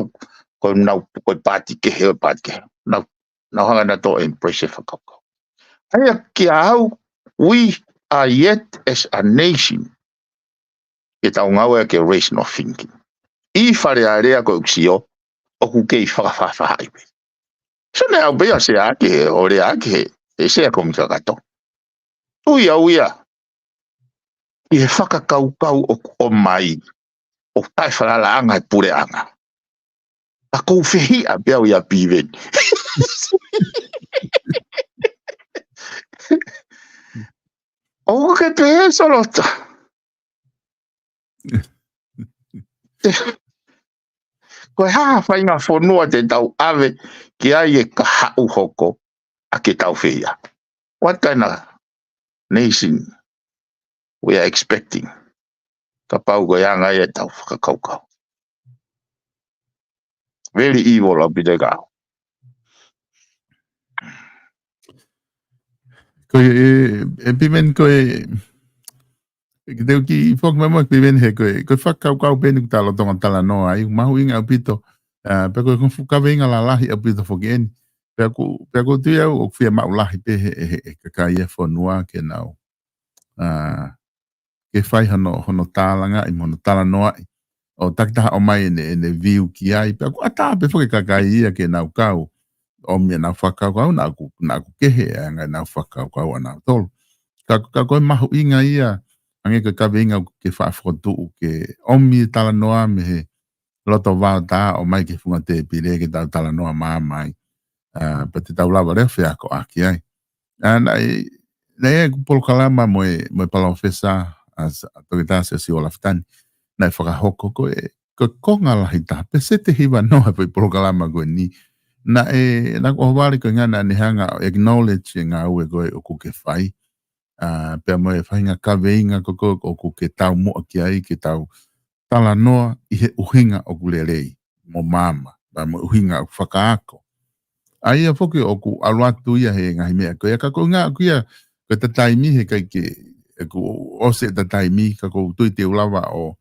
ko ʻenau ko e paati kehe, ʻo e paati kehe. Nau, nau hanga nautolu ʻo embrace e fakakaukau. ʻA ia kia au, we are yet as a nation. Ke tau ngāue ki he rational thinking. ʻI Fale Alea ko e ʻuhinga, ʻoku kei fakafaʻafaʻahi pē. So ne au pē ʻa Sea ke, ʻo Lea ke, ʻe Sea ko mi kakato. Ui au ia. ʻI he fakakaukau ʻoku ʻomai, ʻoku taʻefalalaʻanga e puleʻanga. ʻA kou fehiʻa pē au ia Piveni. ʻOku ke pehē Solo. Ko e hā ha faʻahinga fonua te tau ʻave ki ai e kahaʻu hoko ʻa ke tau fehiʻa. What kind of nation we are expecting? Kapau ko e anga ia ʻetau fakakaukau. Very evil ʻaupito e kau. Ko e, e, e Piveni ko e, ke teu ki foki mai mo Piveni he ko e, ko e fakakaukau pē eni ʻoku tau lolotonga talanoa ai, mahuʻinga ʻaupito, ʻa, pea ko e fuʻu kaveinga lalahi ʻaupito foki eni. Pea ʻoku, pea ʻoku ou tui au ʻoku fiemaʻu lahi pē he, he, he kakai e fonua ke nau, ʻa, ke fai hono, hono tālangaʻi, mo hono talanoaʻi. ʻO takitaha ʻomai ʻene, ʻene view ki ai, pea ʻoku ʻatā pē foki kakai ia ke nau kau. ʻOmi ʻenau fakakaukau, naʻa ʻoku, naʻa ʻoku kehe, ʻa e anga ʻenau fakakaukau ʻanautolu. Ka, ka ko e mahuʻinga ia, hangē ko e kaveinga ʻoku ke faʻa fokotuʻu ke ʻomi e talanoa mei he loto vaotā ʻo ʻomai ki he funga tēpile ke tau talanoa maama ai. ʻA, pea te tau lava leva feakoʻaki ai. ʻA, naʻe, naʻe ʻi ai ʻeku polokalama mo e, mo e palōfesa, ʻa, ʻa Toketā Siosiua Lafitani, naʻe fakahoko ko e, ko e konga lahi taha, peseti hiva noa pē polokalama ko eni. Naʻe, naʻa ku ʻohovale ko e ʻuhinga naʻa ne hanga ʻo acknowledge e ngāue ko ē ʻoku ke fai. ʻA, pea mo e faʻahinga kaveinga ko ē ʻoku ke taumuʻa ki ai, ke tau talanoa ʻi he ʻuhinga ʻoku lelei, mo maama, pea mo e ʻuhinga ʻoku fakaako. ʻA ia foki ʻoku ʻalu atu ia he ngaahi meʻa ko ia, ka ko e ʻuhinga ʻoku ia, ko e taimi he ʻikai ke, ʻeku ʻosi e taimi, ka ʻoku ou tui te u lava ʻo,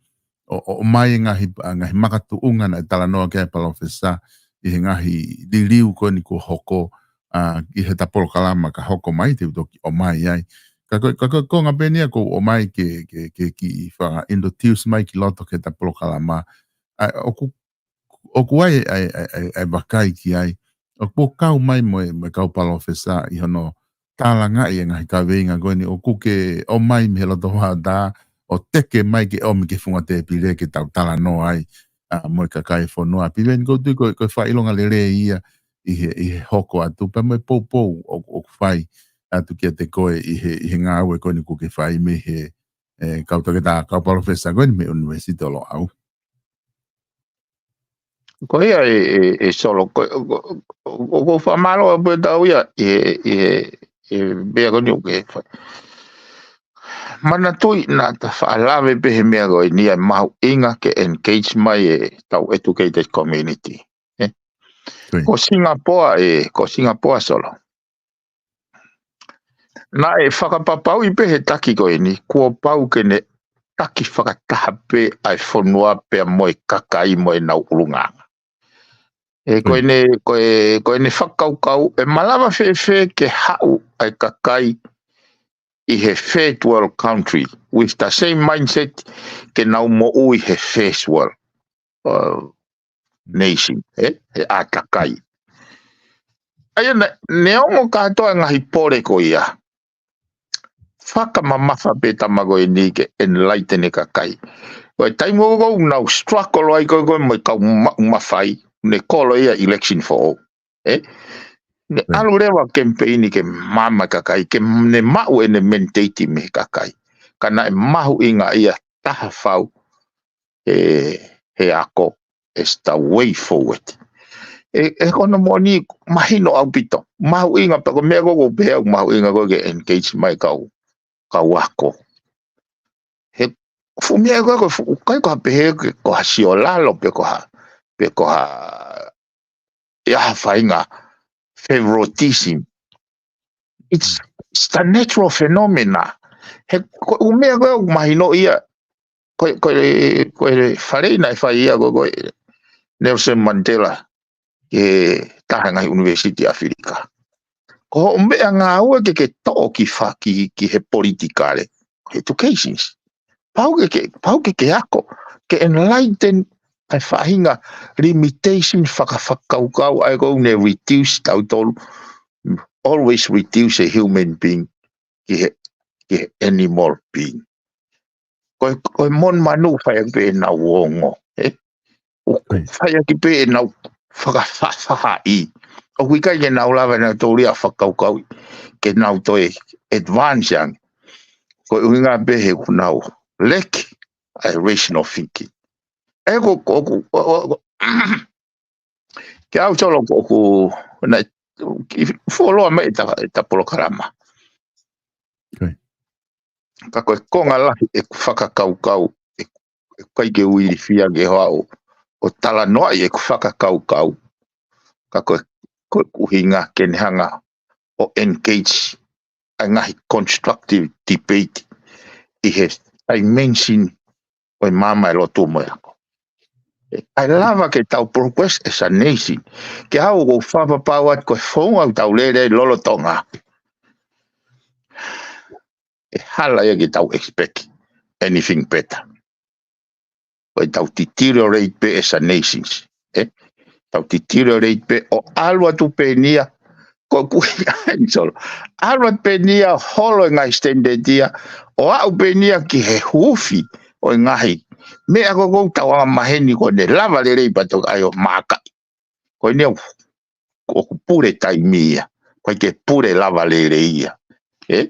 ʻo, ʻo, ʻomai e ngaahi, ʻa, ngaahi makatuʻunga naʻe talanoa ki ai e palōfesa, ʻi he ngaahi liliu ko eni kuo hoko, ʻa, ʻi heʻeta polokalama ka hoko mai te u toki ʻomai ai. Ka ko, ka ko e konga pē eni ia ʻoku ou ʻomai ke, ke, ke kiʻi faka-introduce mai ki loto ki heʻeta polokalama. ʻA, ʻoku, ʻoku ʻi ai, ʻa e, ʻa e, ʻa e, ʻa e vakai ki ai. ʻOku kau mai mo e, mo e kau palōfesa ʻi hono tālangaʻi e ngaahi kaveinga ko eni ʻoku ke ʻomai mei he loto vaotā, ʻo teke mai ke ʻomi ki he funga tēpile ke tau talanoa ai, ʻa, mo e kakai e fonua. Piveni ʻoku ou tui ko e, ko e fakaʻilonga lelei ia ʻi he, ʻi he hoko atu pea mo e poupou ʻoku, ʻoku fai atu kiate koe ʻi he, ʻi he ngāue ko eni ʻoku ke fai mei he, ʻe, kau toketā, kau palōfesa ko eni mei he ʻUnivēsiti ʻo Loʻau. Ko ia ʻe, ʻe, ʻe Solo, ko, ko, ko, ko fakamālō ʻaupito au ia, ʻi he, ʻi he, ʻi he meʻa ko eni ʻoku ke fai. Manatuʻi naʻa ta faʻa lave pē he meʻa ko eni ʻa e mahuʻinga ke engage mai ʻetau educated community. ʻE? Ko Singapore ʻe, ko Singapore Solo. Naʻe fakapapauʻi pē he taki ko eni, kuo pau ke ne taki fakataha pē ʻa e fonua pea mo e kakai mo ʻenau ʻulungaanga. ʻE, ko ʻene, ko e, ko ʻene fakakaukau, ʻe malava fēfē ke haʻu ʻa e kakai ʻi he third world country, with the same mindset ke nau moʻui he first world, uh, nation, ē? He ʻātakai. ʻA ia, neongo kātoa e ngaahi pole ko ia, fakamamafa pē tama ko eni ke enlighten e kakai. Ko e taimi ko ē ʻoku nau struggle ai ko ē ko ē mo e kau maʻu mafai, ne kolo ia election for all. Ē? Ne ʻalu leva campaign ke maama e kakai, ke ne maʻu ʻene mandate mei he kakai. Ka naʻe mahuʻinga ia taha fau he, he ako as the way forward. ʻE, ʻe ko hono moʻoni mahino ʻaupito. Mahuʻinga pē ko e meʻa ko ē ʻoku ou pehē ʻoku mahuʻinga ko ē ke engage mai kau, kau ako. He fuʻu meʻa ko ē, ko e fuʻu kai ko ha pehē ke ko ha siolalo pe ko ha, pe ko ha ʻe ha faʻahinga favoritism. It's, it's the natural phenomena. He ko e ʻū meʻa ko ē ʻoku mahino ia, ko e, ko e, ko e faleʻi naʻe fai ia ko e, ko e Nelson Mandela ki he taha ngaahi ʻunivēsiti ʻAfilika. Ko hoʻo meʻangāue ke ke toʻo ki fa-, ki, ki he politikale, educations. Pau ke ke, pau ke ke ako, ke enlighten ʻa e faʻahinga limitation fakafakakaukau ʻa ē ʻoku ne reduce tautolu, always reduce a human being ki he, ki he animal being. Ko e, ko e monumanu fai ʻaki pē ʻenau ongo, ē? ʻOku fai ʻaki pē ʻenau fakafaʻafaʻahi. ʻOku ʻikai ke nau lava ʻe nautolu ia fakakaukau ke nau toe advance ange. Ko e ʻuhinga pē he ʻoku nau lack ʻa e rational thinking. ʻE ko, ko, ko, ko, ko, ke au solo ko, ko, naʻe, ki fuoloa mai ʻeta, ʻeta polokalama. Ka ko e konga lahi ʻeku fakakaukau, ʻeku, ʻeku ʻikai ke u ilifia ke hoa ʻo, ʻo talanoaʻi ʻeku fakakaukau. Ka ko e, ko e ʻuhinga ke ne hanga ʻo engage ʻa e ngaahi constructive debate ʻi he dimension ʻo e maama ʻo e lotu mo e ako. ʻE, ʻe lava ke tau progress as a nation. Ke au ʻoku ou fakapapau atu ko e founga ʻoku tau lele ai lolotonga, ʻe hala ia ke tau expect anything better. Ko e tau deteriorate pē as a nations. ʻE? Tau deteriorate pē ʻo ʻalu atu pē ʻeni ia, ko e kui ai solo. ʻAlu atu pē ʻeni ia holo e ngaahi standard ia, ʻo aʻu pē ʻeni ia ki he huufi ʻo e ngaahi meʻa ko ē ʻoku tau anga maheni ko ʻene lava lelei pea toki ʻai ʻo maakaʻi. Ko ʻeni au, ʻoku pule taimi ia. ʻIkai ke pule lava lelei ia. ʻE?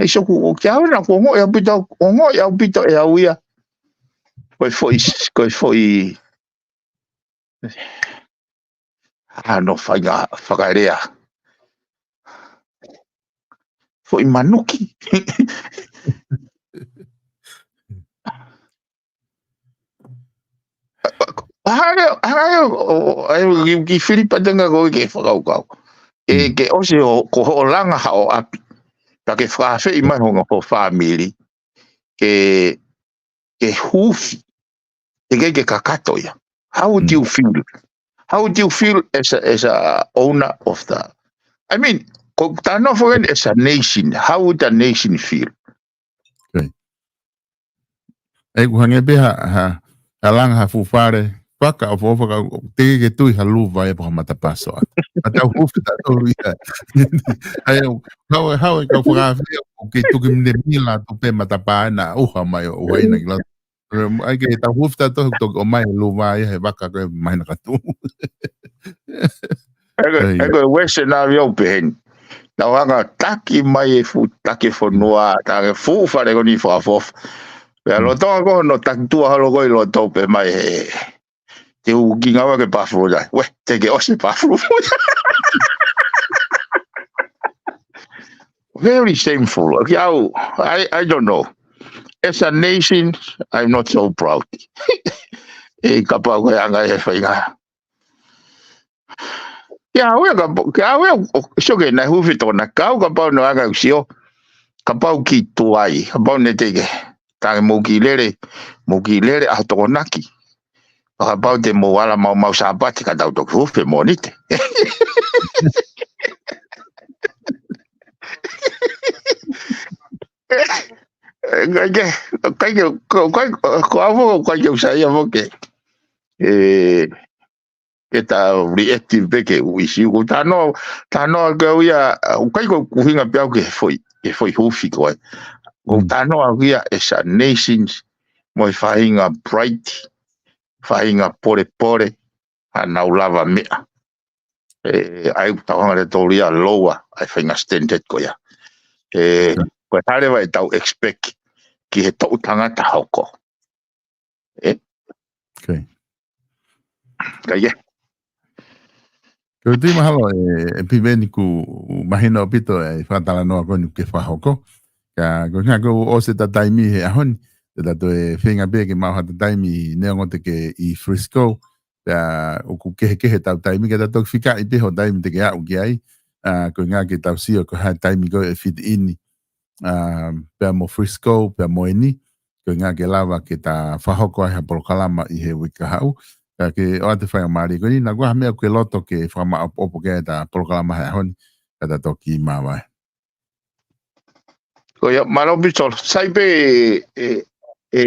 ʻAi sio ʻoku, ʻoku ke au na, ʻoku ongoʻi ʻaupito, ongoʻi ʻaupito ʻe au ia. Ko e foʻi, ko e foʻi, ʻa hono faʻahinga fakalea. Foʻi manuki. ʻA, ʻa, ʻa, ʻa, ʻa, ʻa, ki, ki fili patenga ko ē ke fakakaukau. ʻE, ke ʻosi ʻo, ko hoʻo langa haʻo ʻapi. Pea ke fakaafeʻi mai ho, ho fāmili. Ke, ke huufi. ʻIkai ke kakato ia. How would you feel? How would you feel as a, as a owner of the, I mean, ko ta nofo eni as a nation, how would a nation feel? ʻE, ʻoku hangē pē ha, ha, ha langa ha fuʻu fale, fakaʻofoʻofa ka, te ke tui ha luva ia pe ko ha matapā soa. ʻA tau huufi tautolu ia. ʻAi, ʻoku, hau, hau e kau fakaafeʻi, ʻoku kei tuki mine mila tu pē matapā na ʻuha mai ʻo ʻuha ina ki loto. ʻAi ke tau huufi tautolu, toki ʻomai e luva ia he vaka ko ē mahina ka tuʻu. ʻE ko e, ʻe ko e Western ʻavi au peheni. Tau hanga taki mai e fuʻu taki fonua, taki fuʻu fale ko eni fakaʻofoʻofa. Pea lolotonga ko hono taki tuʻa holo ko ē ʻi loto pē mai he, te u kiʻi ngāue ke pāfulu ai. Uē, te ke ʻosi pāfulu. Very shameful. Ki au, I, I don't know. As a nation, I'm not so proud. ʻE kapau ko e anga he faʻahinga. Ki au ia kapau, ki au ia, ʻo, sio ke naʻe huufi tokona, ka au kapau naʻe anga ʻeku sio. kapau ki tuai, kapau ne te ke, tā ke mou kiʻi lele, mou kiʻi lele ʻaho Tokonaki. Pea kapau te mou ala maumau Sāpate ka tau toki hufe Mōnite. ʻIkai ke, ʻikai ke, ko, ko, ko, ko au foki, ʻikai ke u saiʻia foki. ʻE, ke ta reactive pē ki he ʻū ʻīsiu. Ko e talanoa, talanoa ko ia, ʻikai ko e ʻuhinga pē au ki he foʻi, ki he foʻi huufi ko ē. Ko e talanoa ko ia as a nations, mo e faʻahinga pride, faʻahinga polepole, ʻa ʻenau lavameʻa. ʻE, ʻai ʻoku tau hanga ʻe tautolu ia ʻo lower ʻa e faʻahinga standard ko ia. ʻE, ko e hā leva ʻetau expect ki he toʻu tangata hoko. ʻE? ʻIkai ke. Ko e tui mahalo ʻe, ʻe Piveni, ʻoku mahino ʻaupito e fakatalanoa ko eni ʻoku ke fakahoko. Ka ko e ʻuhinga kuo ʻosi ʻeta taimi he ʻaho ni, te ta toe feinga pē ke maʻu haʻata taimi neongo te ke ʻi Frisco, pea ʻoku kehekehe ʻetau taimi, ke ta toki fikaʻi pē ho taimi te ke aʻu ki ai, ʻa, ko e ʻuhinga ke tau sio ko e hā e taimi ko ē ʻe fit in, ʻa, pea mo Frisco, pea mo eni, ko e ʻuhinga ke lava ke ta fakahoko ai ha polokalama ʻi he uike kahaʻu. Ka ke ʻoatu e faingamālie ko eni, naʻa ko ha meʻa ʻoku ke loto ke fakamaʻopoʻopo ki ai ʻeta polokalama he ʻaho ni, ka ta toki māvae. Ko ia, mālō Pito, sai pē ʻe, ʻe, ʻe,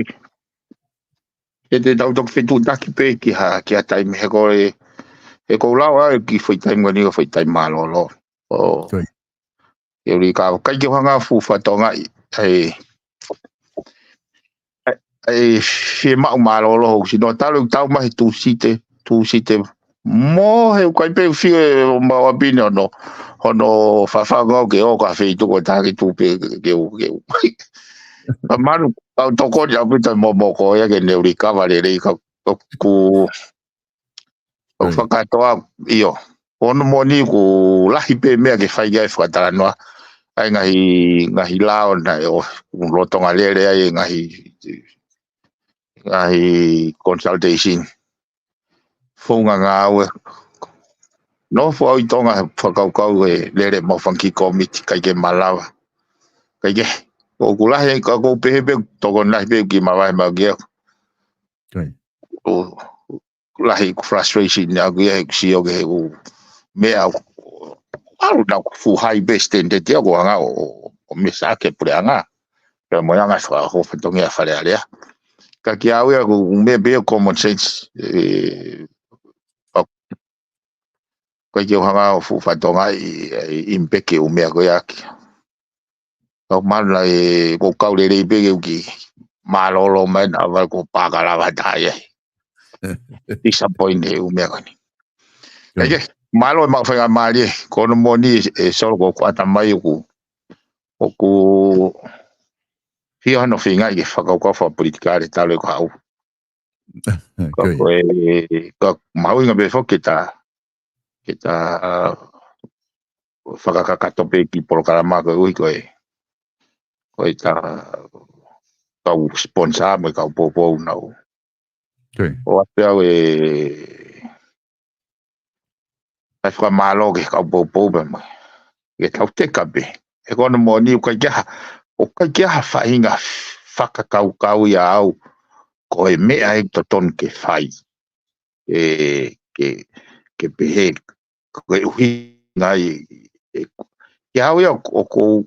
ʻe te tau toki fetuʻutaki pē ki ha, ki ha taimi he ko e, he ʻoku ou lau ʻa e kiʻi foʻi taimi ko eni ko e foʻi taimi mālōlō. ʻO, Ko ia. ʻe uri ka, ʻikai ke u hanga ʻo fuʻu fatongaʻi, ʻai, ʻai, ʻai fiemaʻu mālōlō hoku sino talu ʻeku tau mai he Tūsite, Tūsite. Mo he ʻikai pē u fie ʻo maʻu ʻa Pini hono, hono fafanga ʻo ke ō ki ha feituʻu ko e taki tū pē ke u, ke u. Ka mālō, kau tokoni ʻaupito mo, mo ko ia ke ne uri kava lelei ka, ka ku, ʻo Ko ia. fakatoa, ʻio. Ko hono moʻoni ʻoku lahi pē meʻa ke fai ki ai e fakatalanoa. ʻAi ngaahi, ngaahi lao naʻe ʻo, ʻoku lolotonga lele ai e ngaahi, ngaahi consultation. Founga ngāue. Nofo au ʻi Tonga he fakakaukau e lele mo e fanga kiʻi kōmiti, ʻikai ke malava. ʻIkai ke, ʻoku lahi, ka ʻoku ou pehē pē, tokoni lahi pē ki māvae mau ki ai. Ko ia. ʻO, lahi ʻeku frustration ʻaʻaku ia he ʻeku sio ki he ʻū meʻa ʻoku, ʻalu naʻa ku fuʻu high pē standard ia ʻoku hanga ʻo, ʻo, ʻo mesa ke puleʻanga. Pea mo e anga e faka-, ho fatongia Fale Alea. Ka kiate au ia ʻoku meʻa pē ia common sense, ʻe, ʻa, ʻikai ke u hanga ʻo fuʻu fatongaʻi, ʻe, ʻi he peke ʻū meʻa ko ia ki. Kau mālō ē, ʻoku ou kau lelei pē ke u kiʻi mālōlō mai naʻa vale ko e pāka lava taha ia. Disappoint he ʻū meʻa ko eni. Ko ia. ʻIkai ke, mālō e maʻu faingamālie, ko hono moʻoni ē Solo ko ʻeku ʻatamai ʻoku, ʻoku fie hano feingaʻi ke fakakaukau fakapolitikale talu ʻeku haʻu. Ka Ko ia. ko e, ka mahuʻinga pē foki ke ta, ke ta, ʻa, fakakakato pē kiʻi polokalama koeʻuhi ko e, ko e ta, kau sponsor mo e kau poupou naʻa ku Ko ia. ʻoatu au e, ʻai fakamālō ki he kau poupou pea mo e, ke tau teka pē. He ko hono moʻoni ʻoku ʻikai ke ʻi ai ha, ʻoku ʻikai ke ʻi ai ha faʻahinga fakakaukau ia ʻaʻaku ko e meʻa ʻe totonu ke fai. ʻE, ke, ke pehē, ko e ʻuhinga ia, ʻe, kiate au ia ʻoku, ʻoku ou,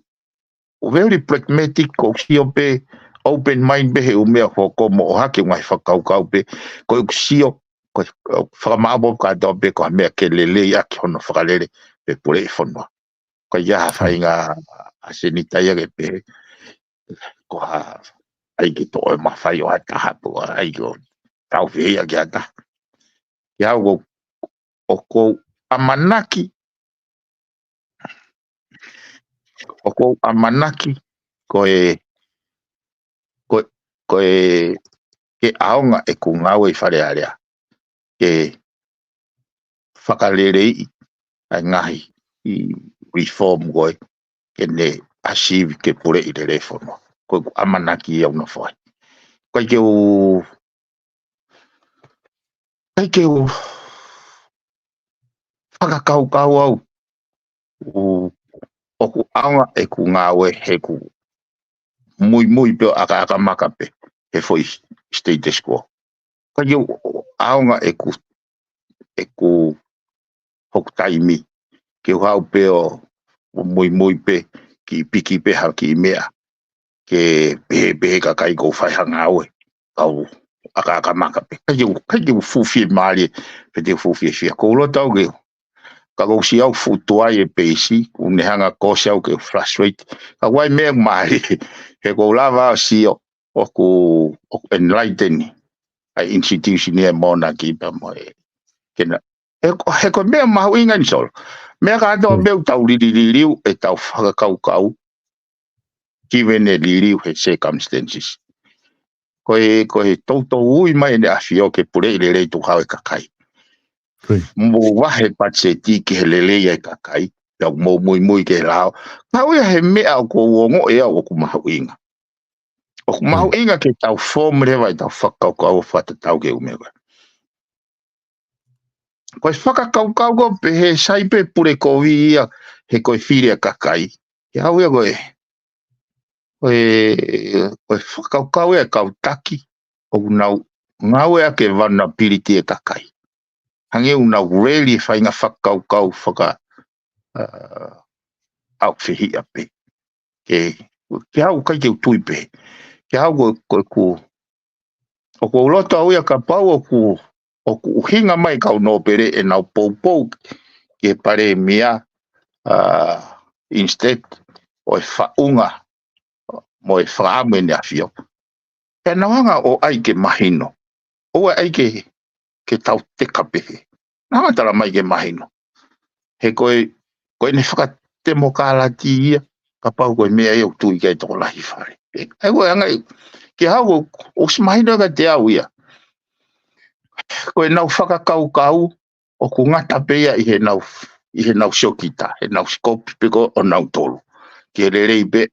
ʻoku very pragmatic, ʻoku ou sio pē, open mind pē he ʻū meʻa ʻoku hoko mo ʻohake ʻū ngaahi fakakaukau pē, ko ʻeku sio, ko e, ʻoku fakamaʻopoʻopo kātoa pē ko ha meʻa ke lelei ʻaki hono fakalele pe puleʻi e fonua. Ko ia ha faʻahinga ʻa senita ia ke pehē, ko ha ʻai ke toʻo e mafai ʻo ha taha pe ʻai ke ʻo tau feia ki ha taha. Kiate au ʻoku, ʻoku ou ʻamanaki, ʻoku ou ʻamanaki ko e, ko e, ko e, ke ʻaonga ʻeku ngāue ʻi Fale Alea ke fakaleleiʻi ʻa e ngaahi ʻi reform ko ē ke ne achieve ke puleʻi lelei e fonua. Ko ʻeku ʻamanaki ia ʻoku nofo ai. ʻIkai ke u, ʻikai ke u fakakaukau au ʻoku, ʻoku ʻaonga ʻeku ngāue he ʻoku muimui pē ʻo ʻakaʻaka maka pē he foʻi status quo. Ka ʻikai ke u ʻaonga ʻeku, ʻeku hoku taimi ke u haʻu pē ʻo, ʻo muimui pē ki piki pē ha kiʻi meʻa ke pehē pē he kakai ʻoku ou fai ha ngāue, kau ʻakaʻaka maka pē. ʻIkai ke u, ʻikai ke u fuʻu fiemālie pe te u fuʻu fiefia. ʻOku ou loto au ke, ka ʻoku ou sio au fuʻu tuai e peisi, ʻoku ne hanga ʻo cause au ke u frustrate. Ka ʻoku ʻi ai e meʻa mālie, he ʻoku ou lava ʻo sio ʻoku, ʻoku enlighten ʻa e institution ʻa e monarchy pea mo e, ke na, he ko, he ko e meʻa mahuʻinga eni Solo. Meʻa kātoa Mm. meʻa ʻoku tau lili, liliu ʻetau fakakaukau, given e liliu he circumstances. Ko e, ko e toutou ui mai ʻEne ʻAfio ke puleʻi lelei tukuhau e kakai. Ko ia. Mou vahe patiseti ki he lelei ʻa e kakai, pea mou muimui ki he lao. Ka ʻoku ʻi ai e meʻa ʻoku ou ongoʻi au ʻoku mahuʻinga. ʻOku Mm. mahuʻinga ke tau form leva ʻetau fakakaukau ʻo fakatatau ki he ʻū meʻa ko ē. Ko e fakakaukau ko ē pehē sai pē pule kovi ia he ko e fili ʻa e kakai. Ke haʻu ia ko e, ko e, ko e fakakaukau ia ʻa e kau taki ʻoku nau ngāueʻaki e vulnerability ʻa e kakai. Hangē ʻoku nau reli e faʻahinga fakakaukau faka, ā, ʻaufehiʻa pē. Ke, ke haʻu ʻikai ke u tui pē. Ke haʻu ko, ko ʻeku, ʻoku ou loto au ia kapau ʻoku, ʻoku ʻuhinga mai e kau nōpele ʻenau poupou ki he palēmia, ā, instead ʻo e faʻunga mo e fakaʻamu ʻEne ʻAfio. Pea nau hanga ʻo ʻai ke mahino. ʻOua ʻe ʻai ke, ke tau teka pehē. Nau hanga ʻo tala mai ke mahino. He ko e, ko ʻene fakatemokalati ia, kapau ko e meʻa ia ʻoku tui ki ai e tokolahi fale. ʻE, ʻa ia ko e anga ia, ke haʻu ʻo, ʻosi mahino kiate au ia. Ko ʻenau fakakaukau, ʻoku ngata pē ia ʻi heʻenau, ʻi heʻenau siokita, heʻenau sikopi pē ko ē ʻonautolu. Ke lelei pē,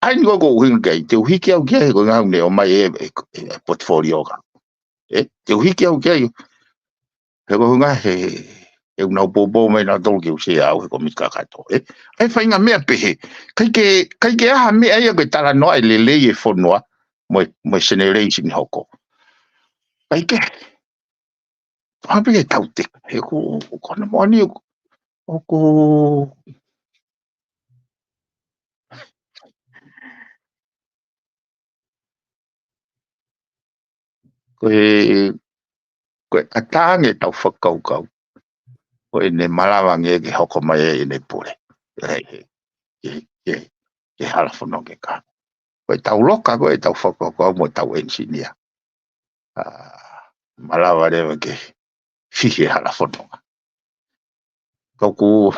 ʻa eni ko ē ʻoku ou ʻuhinga ki ai, te u hiki au ki ai, ko e ʻuhinga ʻoku ne ʻomai e, e, e portfolio ka. ʻE, te u hiki au ki ai, he ko e ʻuhinga he, he ʻoku nau poupou mai nautolu ke u sea au he komiti kakato. ʻE, ʻa e faʻahinga meʻa pehē, ʻikai ke, ʻikai ke ʻi ai ha meʻa ia ke talanoa e lelei e fonua, mo e, mo e generation ʻe hoko. ʻIkai ke, Tau pē ke tau teka. He ʻoku, ʻoku ʻi ai e moʻoni ʻoku, ʻoku, ko e, ko e ʻatā ange ʻetau fakakaukau. Ko ʻene malava ange ke hoko mai ʻene pule. He, he, he, he, he hala fononga ka. Ko ʻetau loka ko ē ʻetau fakakaukau mo ʻetau engineer. Ā, malava leva ke fihi e hala fononga. Ka ʻoku,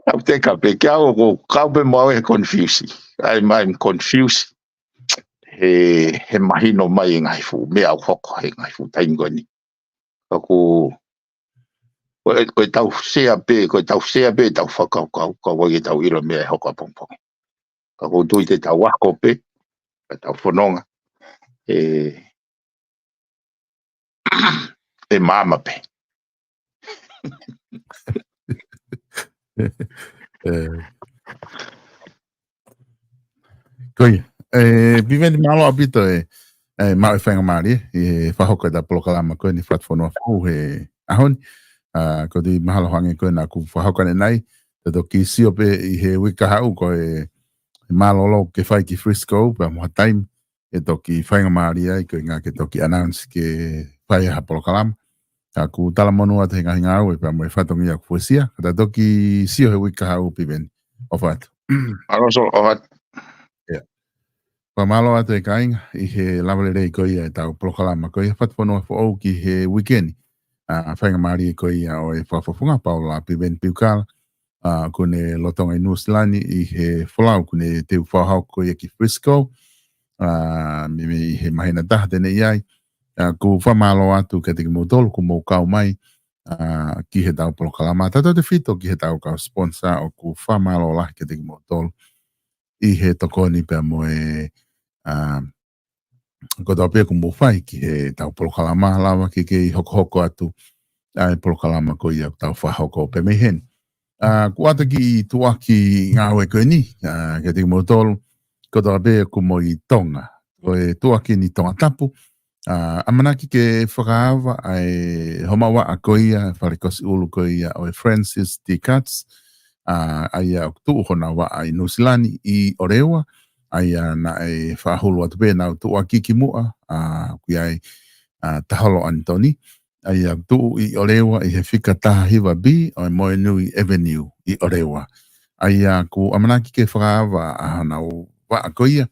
tau teka pē ke au ʻoku kau pē mo au he confuse. I'm, I'm confused. He, he mahino mai e ngaahi fuʻu meʻa ʻoku hoko he ngaahi fuʻu taimi ko eni. Ka ʻoku, ko e, ko ʻetau sea pē, ko ʻetau sea pē ʻetau fakakaukau, ka ʻoku ʻikai ke tau ʻilo e meʻa ʻe hoko ʻapongipongi. Ka ʻoku ou tui te tau ako pē, ka tau fononga, ʻe, ʻe maama pē. ʻE, ko ia. ʻE, Piveni, mālō ʻaupito e, e maʻu e faingamālie ʻi he fakahoko ʻeta polokalama ko eni Fatufonua Foʻou he ʻaho ni. Ā, ʻoku ou tui mahalo hangē ko ē naʻa ku fakahoko ʻanenai, te toki sio pē ʻi he uike kahaʻu ko e, e mālōlō ke fai ki Frisco, pea mo ha taimi ʻe toki faingamālie ai, ko e ʻuhinga ke toki announce ke fai ha polokalama. Ka ʻoku talamonū atu he ngaahi ngāue pea mo e fatongia kuo fuesia. Ka ta toki sio he uike kahaʻu, Piveni. ʻOfa atu. Mālō Solo, ʻofa atu. ʻIa. Fakamālō atu e kāinga ʻi he lava lelei ko ia ʻetau polokalama ko ia Fatufonua Foʻou ki he uike ni. Ā, faingamālie ko ia ʻo e fakafofonga Paula Piveni Piukala, ā, ʻoku ne lolotonga ʻi Nuʻusila ni ʻi he folau ʻoku ne teu fakahoko ko ia ki Frisco, ā, meimei ʻi he māhina ʻe taha te ne ʻi ai. Ā, ʻoku fakamālō atu kiate kimoutolu ʻoku mou kau mai, ā, ki heʻetau polokalama. Tautautefito ki heʻetau kau sponsor, ʻoku fakamālō lahi kiate kimoutolu ʻi he tokoni pea mo e, ā, kotoa pē ʻoku mou fai ki heʻetau polokalama, lava ke kei hokohoko atu ʻa e polokalama ko ia ʻoku tau fakahoko pē mei heni. Ā, ʻoku ʻoatu e kiʻi tuʻuaki ngāue ko eni, ā, kiate kimoutolu, kotoa pē ʻoku mou ʻi Tonga. Ko e tuʻuaki ni Tongatapu, ʻa, ʻamanaki ke fakaava ʻa e homau vaʻa ko ia, fale kosi ʻulu ko ia ʻo e Francis T Katz, ʻa, ʻa ia ʻoku tuʻu honau vaʻa ʻi Nuʻusila ni ʻi ʻOreua, ʻa ia naʻe fakahulu atu pē ʻenau tuʻuaki kimuʻa, ʻa, ʻoku ʻi ai, ʻa, Taholo Anitoni, ʻa ia ʻoku tuʻu ʻi ʻOreua ʻi he fika taha hiva B ʻo e Moenui Avenue ʻi ʻOreua. ʻA ia ʻoku ʻamanaki ke fakaava ʻa honau vaʻa ko ia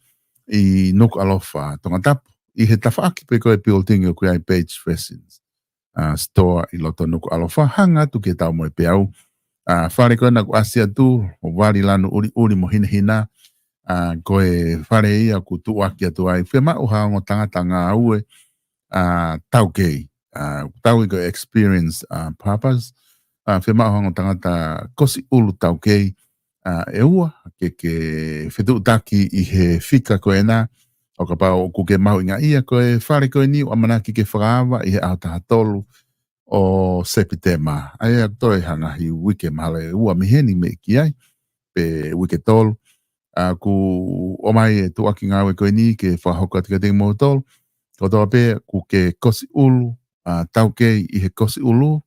ʻi Nukuʻalofa, Tongatapu, ʻi he tafaʻaki pē ko e building ʻoku ʻi ai Page Fashions, ʻa, store ʻi loto Nukuʻalofa, hanga atu ki he Taumoepeau. ʻA, fale ko ena ʻoku ʻasi atu, ʻo vali lanu ʻuliʻuli mo hinehina, ʻa, ko e fale ia ʻoku tuʻuaki atu ai, fiemaʻu ha ongo tangata ngāue, ʻa, taukei, ʻa, tau ʻi ko e experience, ʻa, purpose, ʻa, fiemaʻu ha ongo tangata kosi ʻulu taukei, ʻa, ʻe ua, ke, ke fetuʻutaki ʻi he fika ko ena, ʻo kapau ʻoku ke mahuʻingaʻia. Ko e fale ko eni ʻoku ʻamanaki ke fakaava ʻi he ʻaho taha tolu ʻo Sepitema. ʻA ia ʻoku toe ha ngaahi uike mahalo ʻe ua mei heni mei ki ai, pe uike tolu. ʻA, ʻoku ʻomai e tuʻuaki ngāue ko eni ke fakahoko atu kiate kimoutolu kotoa pē ʻoku ke kosi ʻulu, ʻa, taukei ʻi he kosi ʻulu,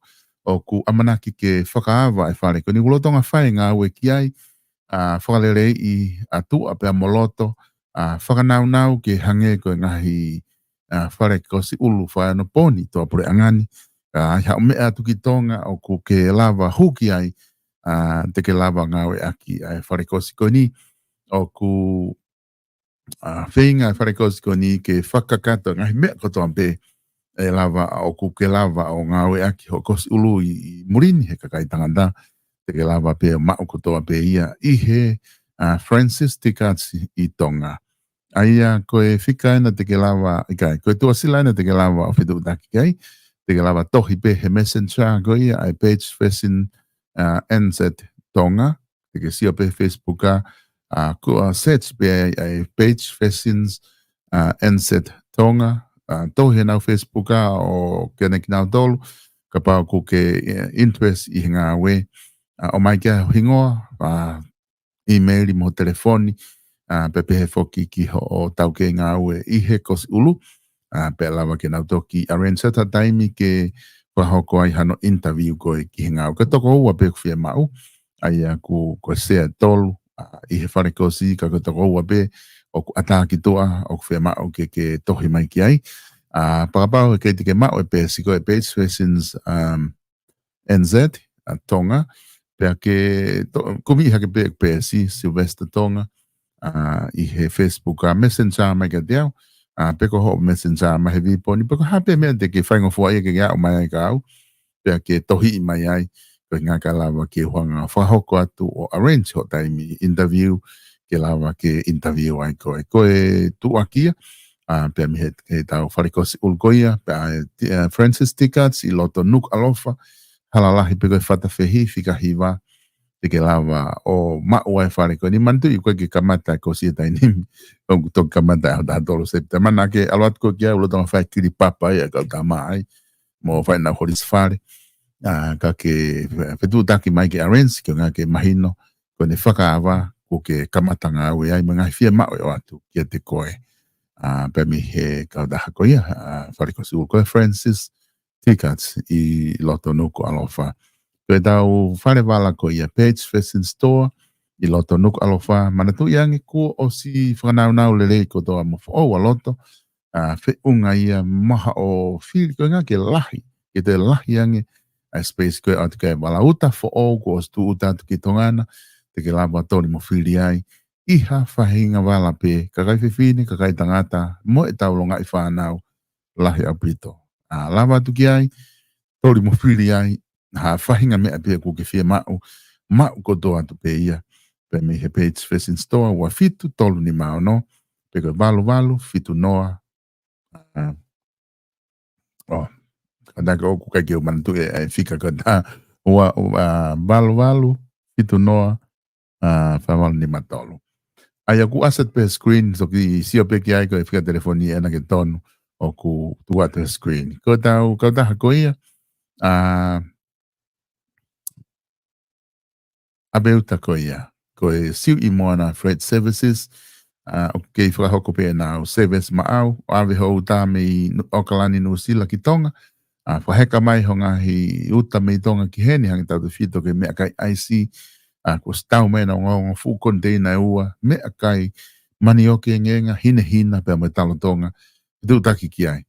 ʻoku ʻamanaki ke fakaava e fale ko eni. ʻOku lolotonga fai e ngāue ki ai, ʻa, fakaleleiʻi ʻa tuʻa pea mo loto, ʻa, fakanaunau ke hangē ko e ngaahi, ʻa, fale kosi ʻulu fai ʻi onopooni ʻi tuʻapuleʻanga ni. ʻA, ʻi haʻo meʻa atu ki Tonga ʻoku ke lava huki ai, ʻa, te ke lava ngāueʻaki ʻa e fale kosi ko eni. ʻOku, ʻa, feinga e fale kosi ko eni ke fakakakato e ngaahi meʻa kotoa pē ʻe lava, ʻoku ke lava ʻo ngāueʻaki hoʻo kosi ʻulu ʻi, ʻi muli ni he kakai tangata, te ke lava pē ʻo maʻu kotoa pē ia ʻi he, ʻa, Francis T Katz ʻi Tonga. ʻA ia ko e fika ena te ke lava, ʻikai, ko e tuʻasila ena te ke lava ʻo fetuʻutaki ki ai, te ke lava tohi pē he Messenger ko ia ʻa e Page Fashion, ʻa, N Z Tonga, te ke sio pē Facebook ʻa, ʻa, ko e search pē ai ʻa e Page Fashions, ʻa, N Z Tonga, ʻa, tohi heʻenau Facebook ʻa ʻo ke ne kinautolu, kapau ʻoku ke, ʻe, interest ʻi he ngāue, ʻa, ʻomai ki ai ho hingoa, ʻa, email mo telefoni, ʻa, pea pehē foki ki hoʻo taukei ngāue ʻi he kosi ʻulu, ʻa, pea lava ke nau toki arrange atu ha taimi ke fakahoko ai hano interview ko ē ki he ngāue. Ko e toko ua pē ʻoku fiemaʻu, ʻa ia ʻoku, ko e sea ʻe tolu, ʻa, ʻi he fale kosi ka ko e toko ua pē ʻoku ʻatā ki tuʻa, ʻoku fiemaʻu ke, ke tohi mai ki ai. ʻA, fakapapau he ʻikai te ke maʻu e peesi ko e Page Fashions, um, N Z, ʻa, Tonga, pea ke to-, kumi hake pē peesi Sylvester Tonga, ʻa, ʻi he Facebook ʻa Messenger mai kiate au, ʻa, pe ko hoʻo Messenger mai he viponi, pe ko ha pē meʻa te ke faingofua ai ke ke aʻu mai ai kia au, pea ke tohiʻi mai ai, ko e ʻuhinga ka lava ke u hanga fakahoko atu ʻo arrange hoʻo taimi interview, ke lava ke interview ai koe. Ko e tuʻuaki ia, ʻa, pea mei he, he tau fale kosi ʻulu ko ia, pea, ʻa, Francis T Katz ʻi loto Nukuʻalofa, hala lahi pē ko e Fatafehi, fika hiva, te ke lava ʻo maʻu ai e fale ko eni. Manatuʻi ʻoku ʻikai ke kamata e kosi e taimi ni, ʻoku toki kamata ʻaho taha tolu Sepitema. Naʻa ke ʻalu atu koe ki ai, ʻoku lolotonga fai kili papa ia ʻa e kau tama ai, mo fai ʻenau holisi fale. ʻA, ka ke fetuʻutaki mai ke arrange, ke ʻuhinga ke mahino, ko ʻene fakaava, ʻoku ke kamata ngāue ai, mo e ngaahi fiemaʻu ʻe ʻoatu kiate koe. ʻA, pea mei he kautaha ko ia, ʻa, fale kosi ʻulu ko e Francis T Katz ʻi loto Nukuʻalofa. Ko e tau fale vala ko ia Page Fashion Store ʻi loto Nukuʻalofa, manatuʻi ange kuo ʻosi fakanaunau lelei kotoa mo foʻou ʻa loto, ʻa, feʻunga ia mo haʻo fili ko e ʻuhinga ke lahi, ke toe lahi ange ʻa e space ko ē ʻoatu ki ai e vala uta foʻou kuo ʻosi tūʻuta atu ki Tonga na, te ke lava toli mo fili ai ʻi ha faʻahinga vala pē, kakai fefine, kakai tangata, mo e tau longaʻi fānau, lahi ʻaupito. ʻA, lava atu ki ai, toli mo fili ai ha faʻahinga meʻa pē ʻoku ke fiemaʻu, maʻu kotoa atu pē ia, pea mei he Page Fashion Store, ua fitu tolu nima ono, pe ko e valu valu fitu noa, ʻa, ʻo, kātaki ʻoku ʻikai ke u manatuʻi e, e fika ko ena, ua, ua, valu valu fitu noa, ʻa, fā valu nima tolu. ʻA ia ʻoku ʻasi atu pē he screen, toki sio pē ki ai ko e fika telefoni ena ke tonu, ʻoku tuʻu atu he screen. Ko e tau kautaha ko ia, ʻa, ʻa Peuta ko ia, ko e Siuʻi Moana Freight Services, ʻa, ʻoku kei fakahoko pē ʻenau service maʻau, ʻo ʻave hoʻo uta mei Nu-, ʻAokalani, Nuʻusila ki Tonga, ʻa, fakaheka mai hoʻo ngaahi uta mei Tonga ki heni, hangē tautefito ki he meʻakai ʻaisi, ʻa, kuo ʻosi tau mai ʻenau ongoongo fuʻu koniteina ʻe ua, meʻakai manioke engeenga, hinehina, pea mo e talo Tonga, fetuʻutaki ki ai.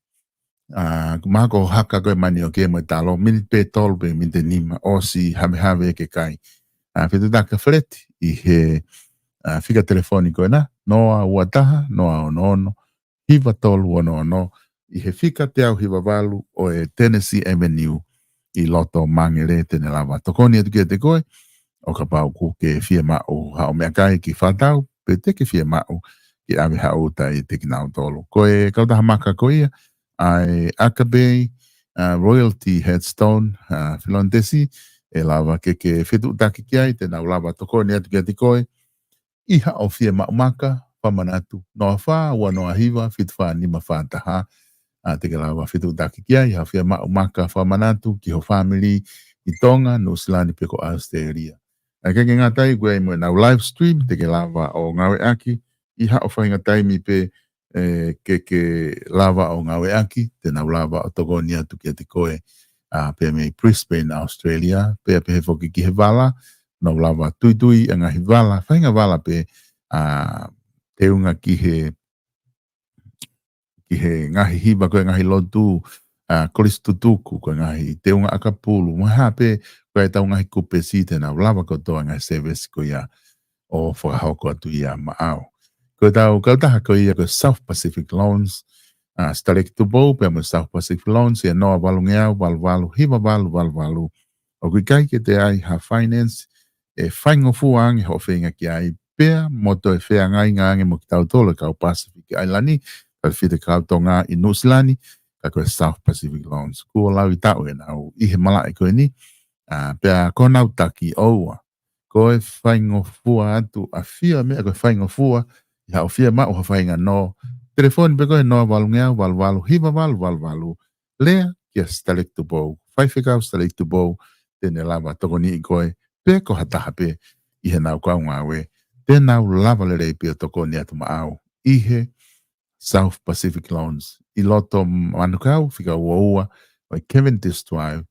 ʻA, mahalo ko e haka ko ē manioke mo e talo, miniti pē ʻe tolu pe miniti ʻe nima, ʻosi havehave ke kai. ʻA, fetuʻutaki kia Feleti ʻi he, ʻa, fika telefoni ko ena, noa ua taha, noa ono ono, hiva tolu ono ono, ʻi he fika teau hiva valu ʻo e Tennessee Avenue ʻi loto Māngere, te ne lava tokoni atu kiate koe, ʻo kapau ʻoku ke fiemaʻu haʻo meʻakai ki fātau, pe te ke fiemaʻu ke ʻave haʻo uta ʻiate kinautolu. Ko e kautaha maka ko ia, ʻa e Aka Bay, ʻa, Royalty Headstone, ʻa, Filontesi, ʻe lava ke ke fetuʻutaki ki ai, te nau lava tokoni atu kiate koe, ʻi haʻo fiemaʻu maka, fakamanatu, noa fā, ua noa hiva, fitu fā nima fā taha, ʻa, te ke lava fetuʻutaki ki ai, haʻo fiemaʻu maka fakamanatu, ki ho fāmili, ʻi Tonga, Nuʻusila ni pe ko ʻAositelēlia. ʻA, ʻikai ke ngata ai, ʻoku ʻi ai mo ʻenau live stream, te ke lava ʻo ngāueʻaki, ʻi haʻo faʻahinga taimi pē, ʻe, ke ke lava ʻo ngāueʻaki, te nau lava ʻo tokoni atu kiate koe, ʻa, pea mei Brisbane, Australia, pea pehē foki ki he vala, nau lava tuitui ʻa e ngaahi vala, faʻahinga vala pē, ʻa, teunga ki he, ki he ngaahi hiva ko e ngaahi lotu, ʻa, kolisi tutuku, ko e ngaahi teunga ʻakapulu, mo e hā pē, ko e tau ngaahi kupesi te nau lava kotoa ngaahi service ko ia ʻo fakahoko atu ia maʻau. Ko e tau kautaha ko ia ko e South Pacific Loans, ʻa, Sitaleki Tupou, pea mo e South Pacific Loans, ʻi he noa valungeau, valu valu, hiva valu, valu valu. ʻOku ʻikai ke toe ʻi ai ha finance ʻe faingofua ange hoʻo feinga ki ai, pea mo toe feangainga ange mo kitautolu e kau Pacific Island, tautefito ki he kau Tonga ʻi Nuʻusila ni, ka ko e South Pacific Loans. Kuo laui taʻu ʻenau ʻi he malaʻe ko eni, ʻa, pea ko honau taki ʻoua. Ko e faingofua atu, ʻafio e meʻa ko e faingofua, ʻi haʻo fiemaʻu ha faʻahinga nō. Telefoni pē ko e noa valungeau, valu valu, hiva valu, valu valu. Lea kia Sitaleki Tupou, faifekau Sitaleki Tupou, te ne lava tokoniʻi koe, pe ko ha taha pē ʻi heʻenau kau ngāue, te nau lava lelei pē ʻo tokoni atu maʻau ʻi he South Pacific Loans, ʻi loto Manukau, fika ua ua, ʻo e Cavendish Drive,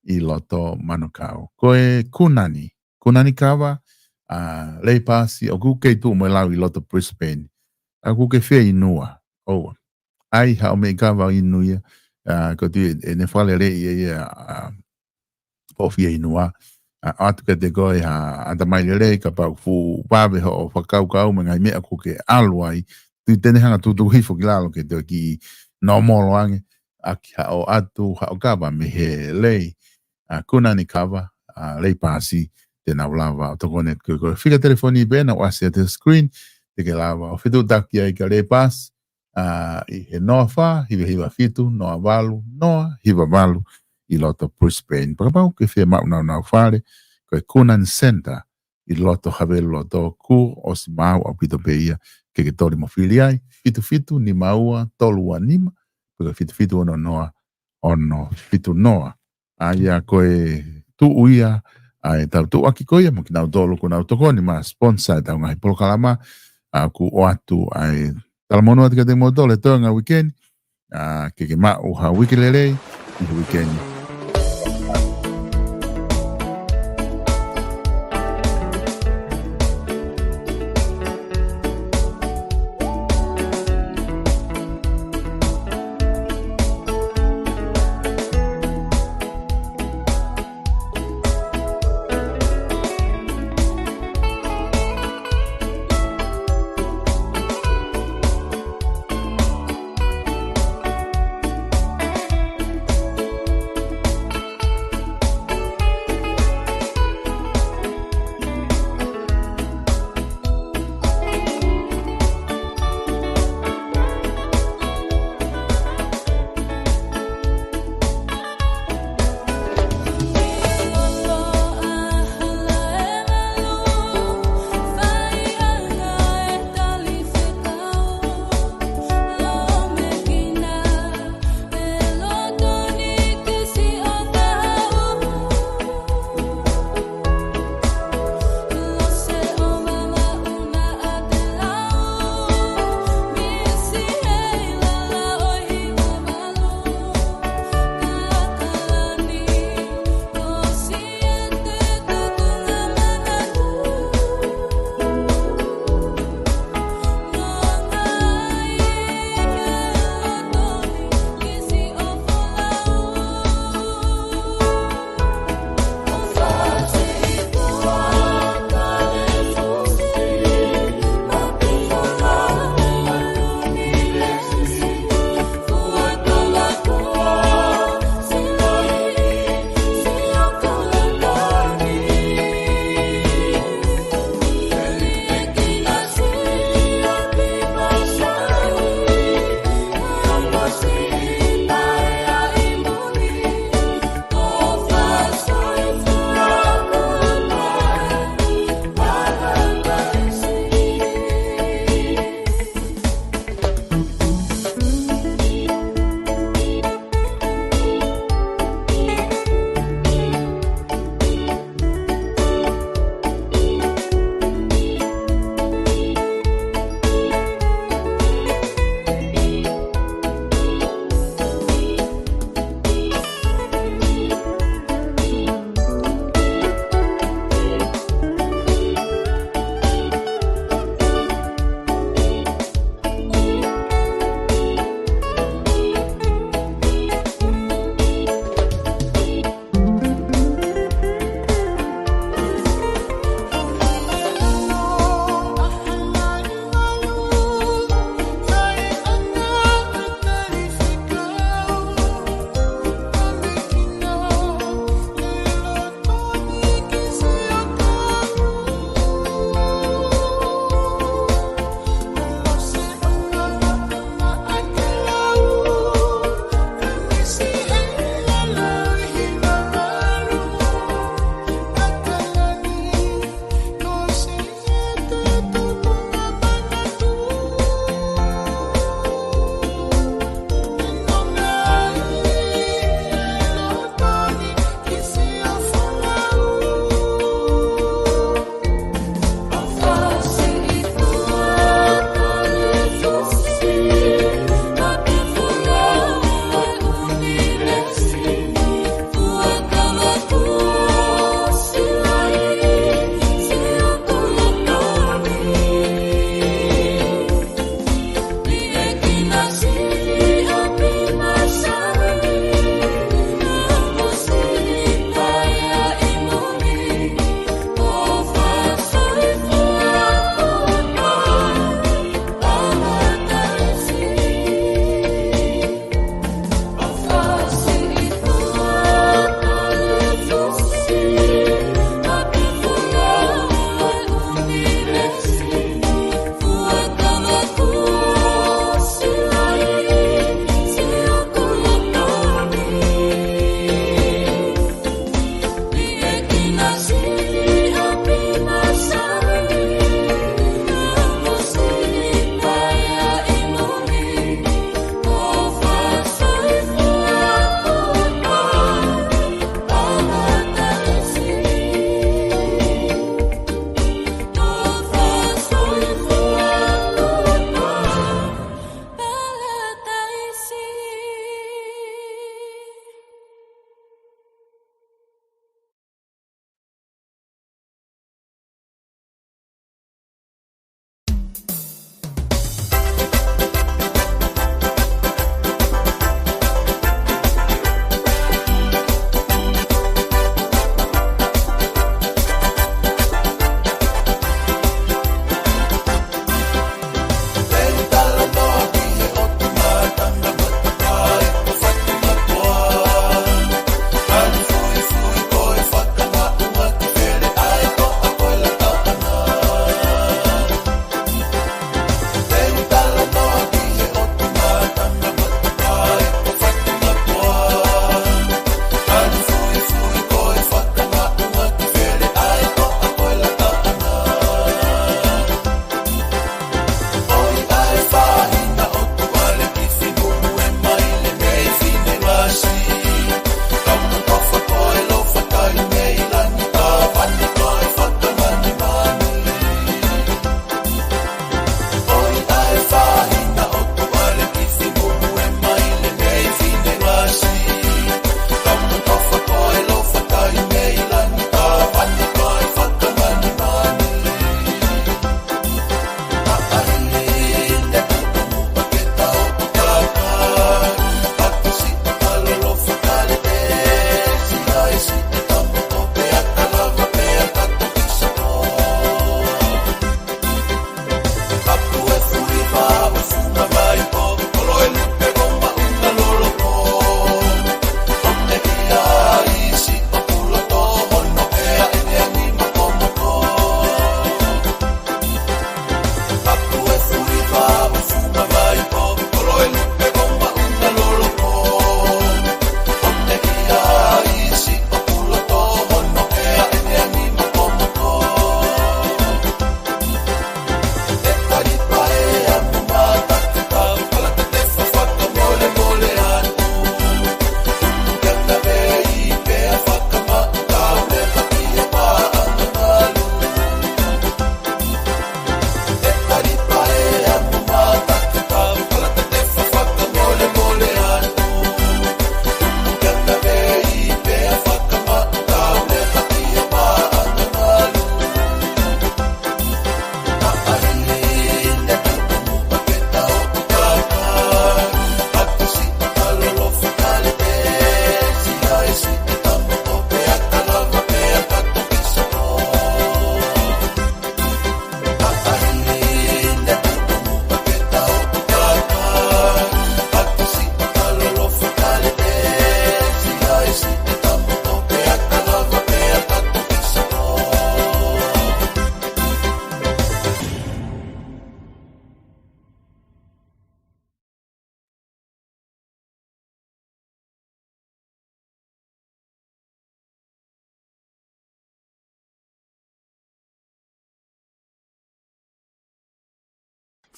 ʻi loto Manukau. Ko e Kunani, Kunani Kava, ʻa, Leipasi, ʻoku kei tuʻu mo e lau ʻi loto Brisbane. ʻA, ʻoku ke fieinua, ʻoua. ʻAi haʻo meʻi kava inu ia, ʻa, ko e tui ʻe ne fakaleleiʻi ia, ʻa, hoʻo fieinua. ʻA, ʻoatu kiate koe ha ʻatamai lelei, kapau ʻoku fuʻu vave hoʻo fakakaukau mo e ngaahi meʻa ʻoku ke ʻalu ai, tui te ne hanga tutuku hifo ki lalo ke toe kiʻi nōmolo ange, ʻaki haʻo ʻatu, haʻo kava mei he lei, ʻa, Kunani Kava, ʻa, Leipasi, te nau lava ʻo tokoni atu kiate koe. Fika telefoni pē ena ʻoku ʻasi ʻi he screen, te ke lava ʻo fetuʻutaki ai kia Leipasi, ʻa, ʻi he noa fā, hiva hiva fitu, noa valu, noa hiva valu, ʻi loto Brisbane. Pea kapau ʻoku ke fiemaʻu naunau fale, ko e Kunani Centre, ʻi loto Haveluloto, kuo ʻosi maau ʻaupito pē ia, ke ke toli mo fili ai, fitu fitu nima ua, tolu ua nima, pe ko e fitu fitu ono noa, ono fitu noa. ʻA ia ko e tuʻu ia, ʻa e tau tuʻuaki ko ia, mo kinautolu ʻoku nau tokoni mo sponsor e tau ngaahi polokalama, ʻa, ʻoku ʻoatu ʻa e talamonū atu kiate kimoutolu he toenga uike ni, ʻa, ke ke maʻu ha uike lelei, ʻi he uike ni.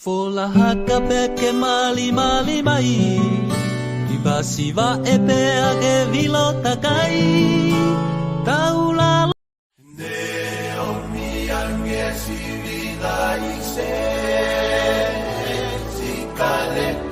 Fola haka pē ke malimali mai, ʻi Vasiva ʻe pea ke vilo takai, tau lalo. Neomi ange sivila ise, sikale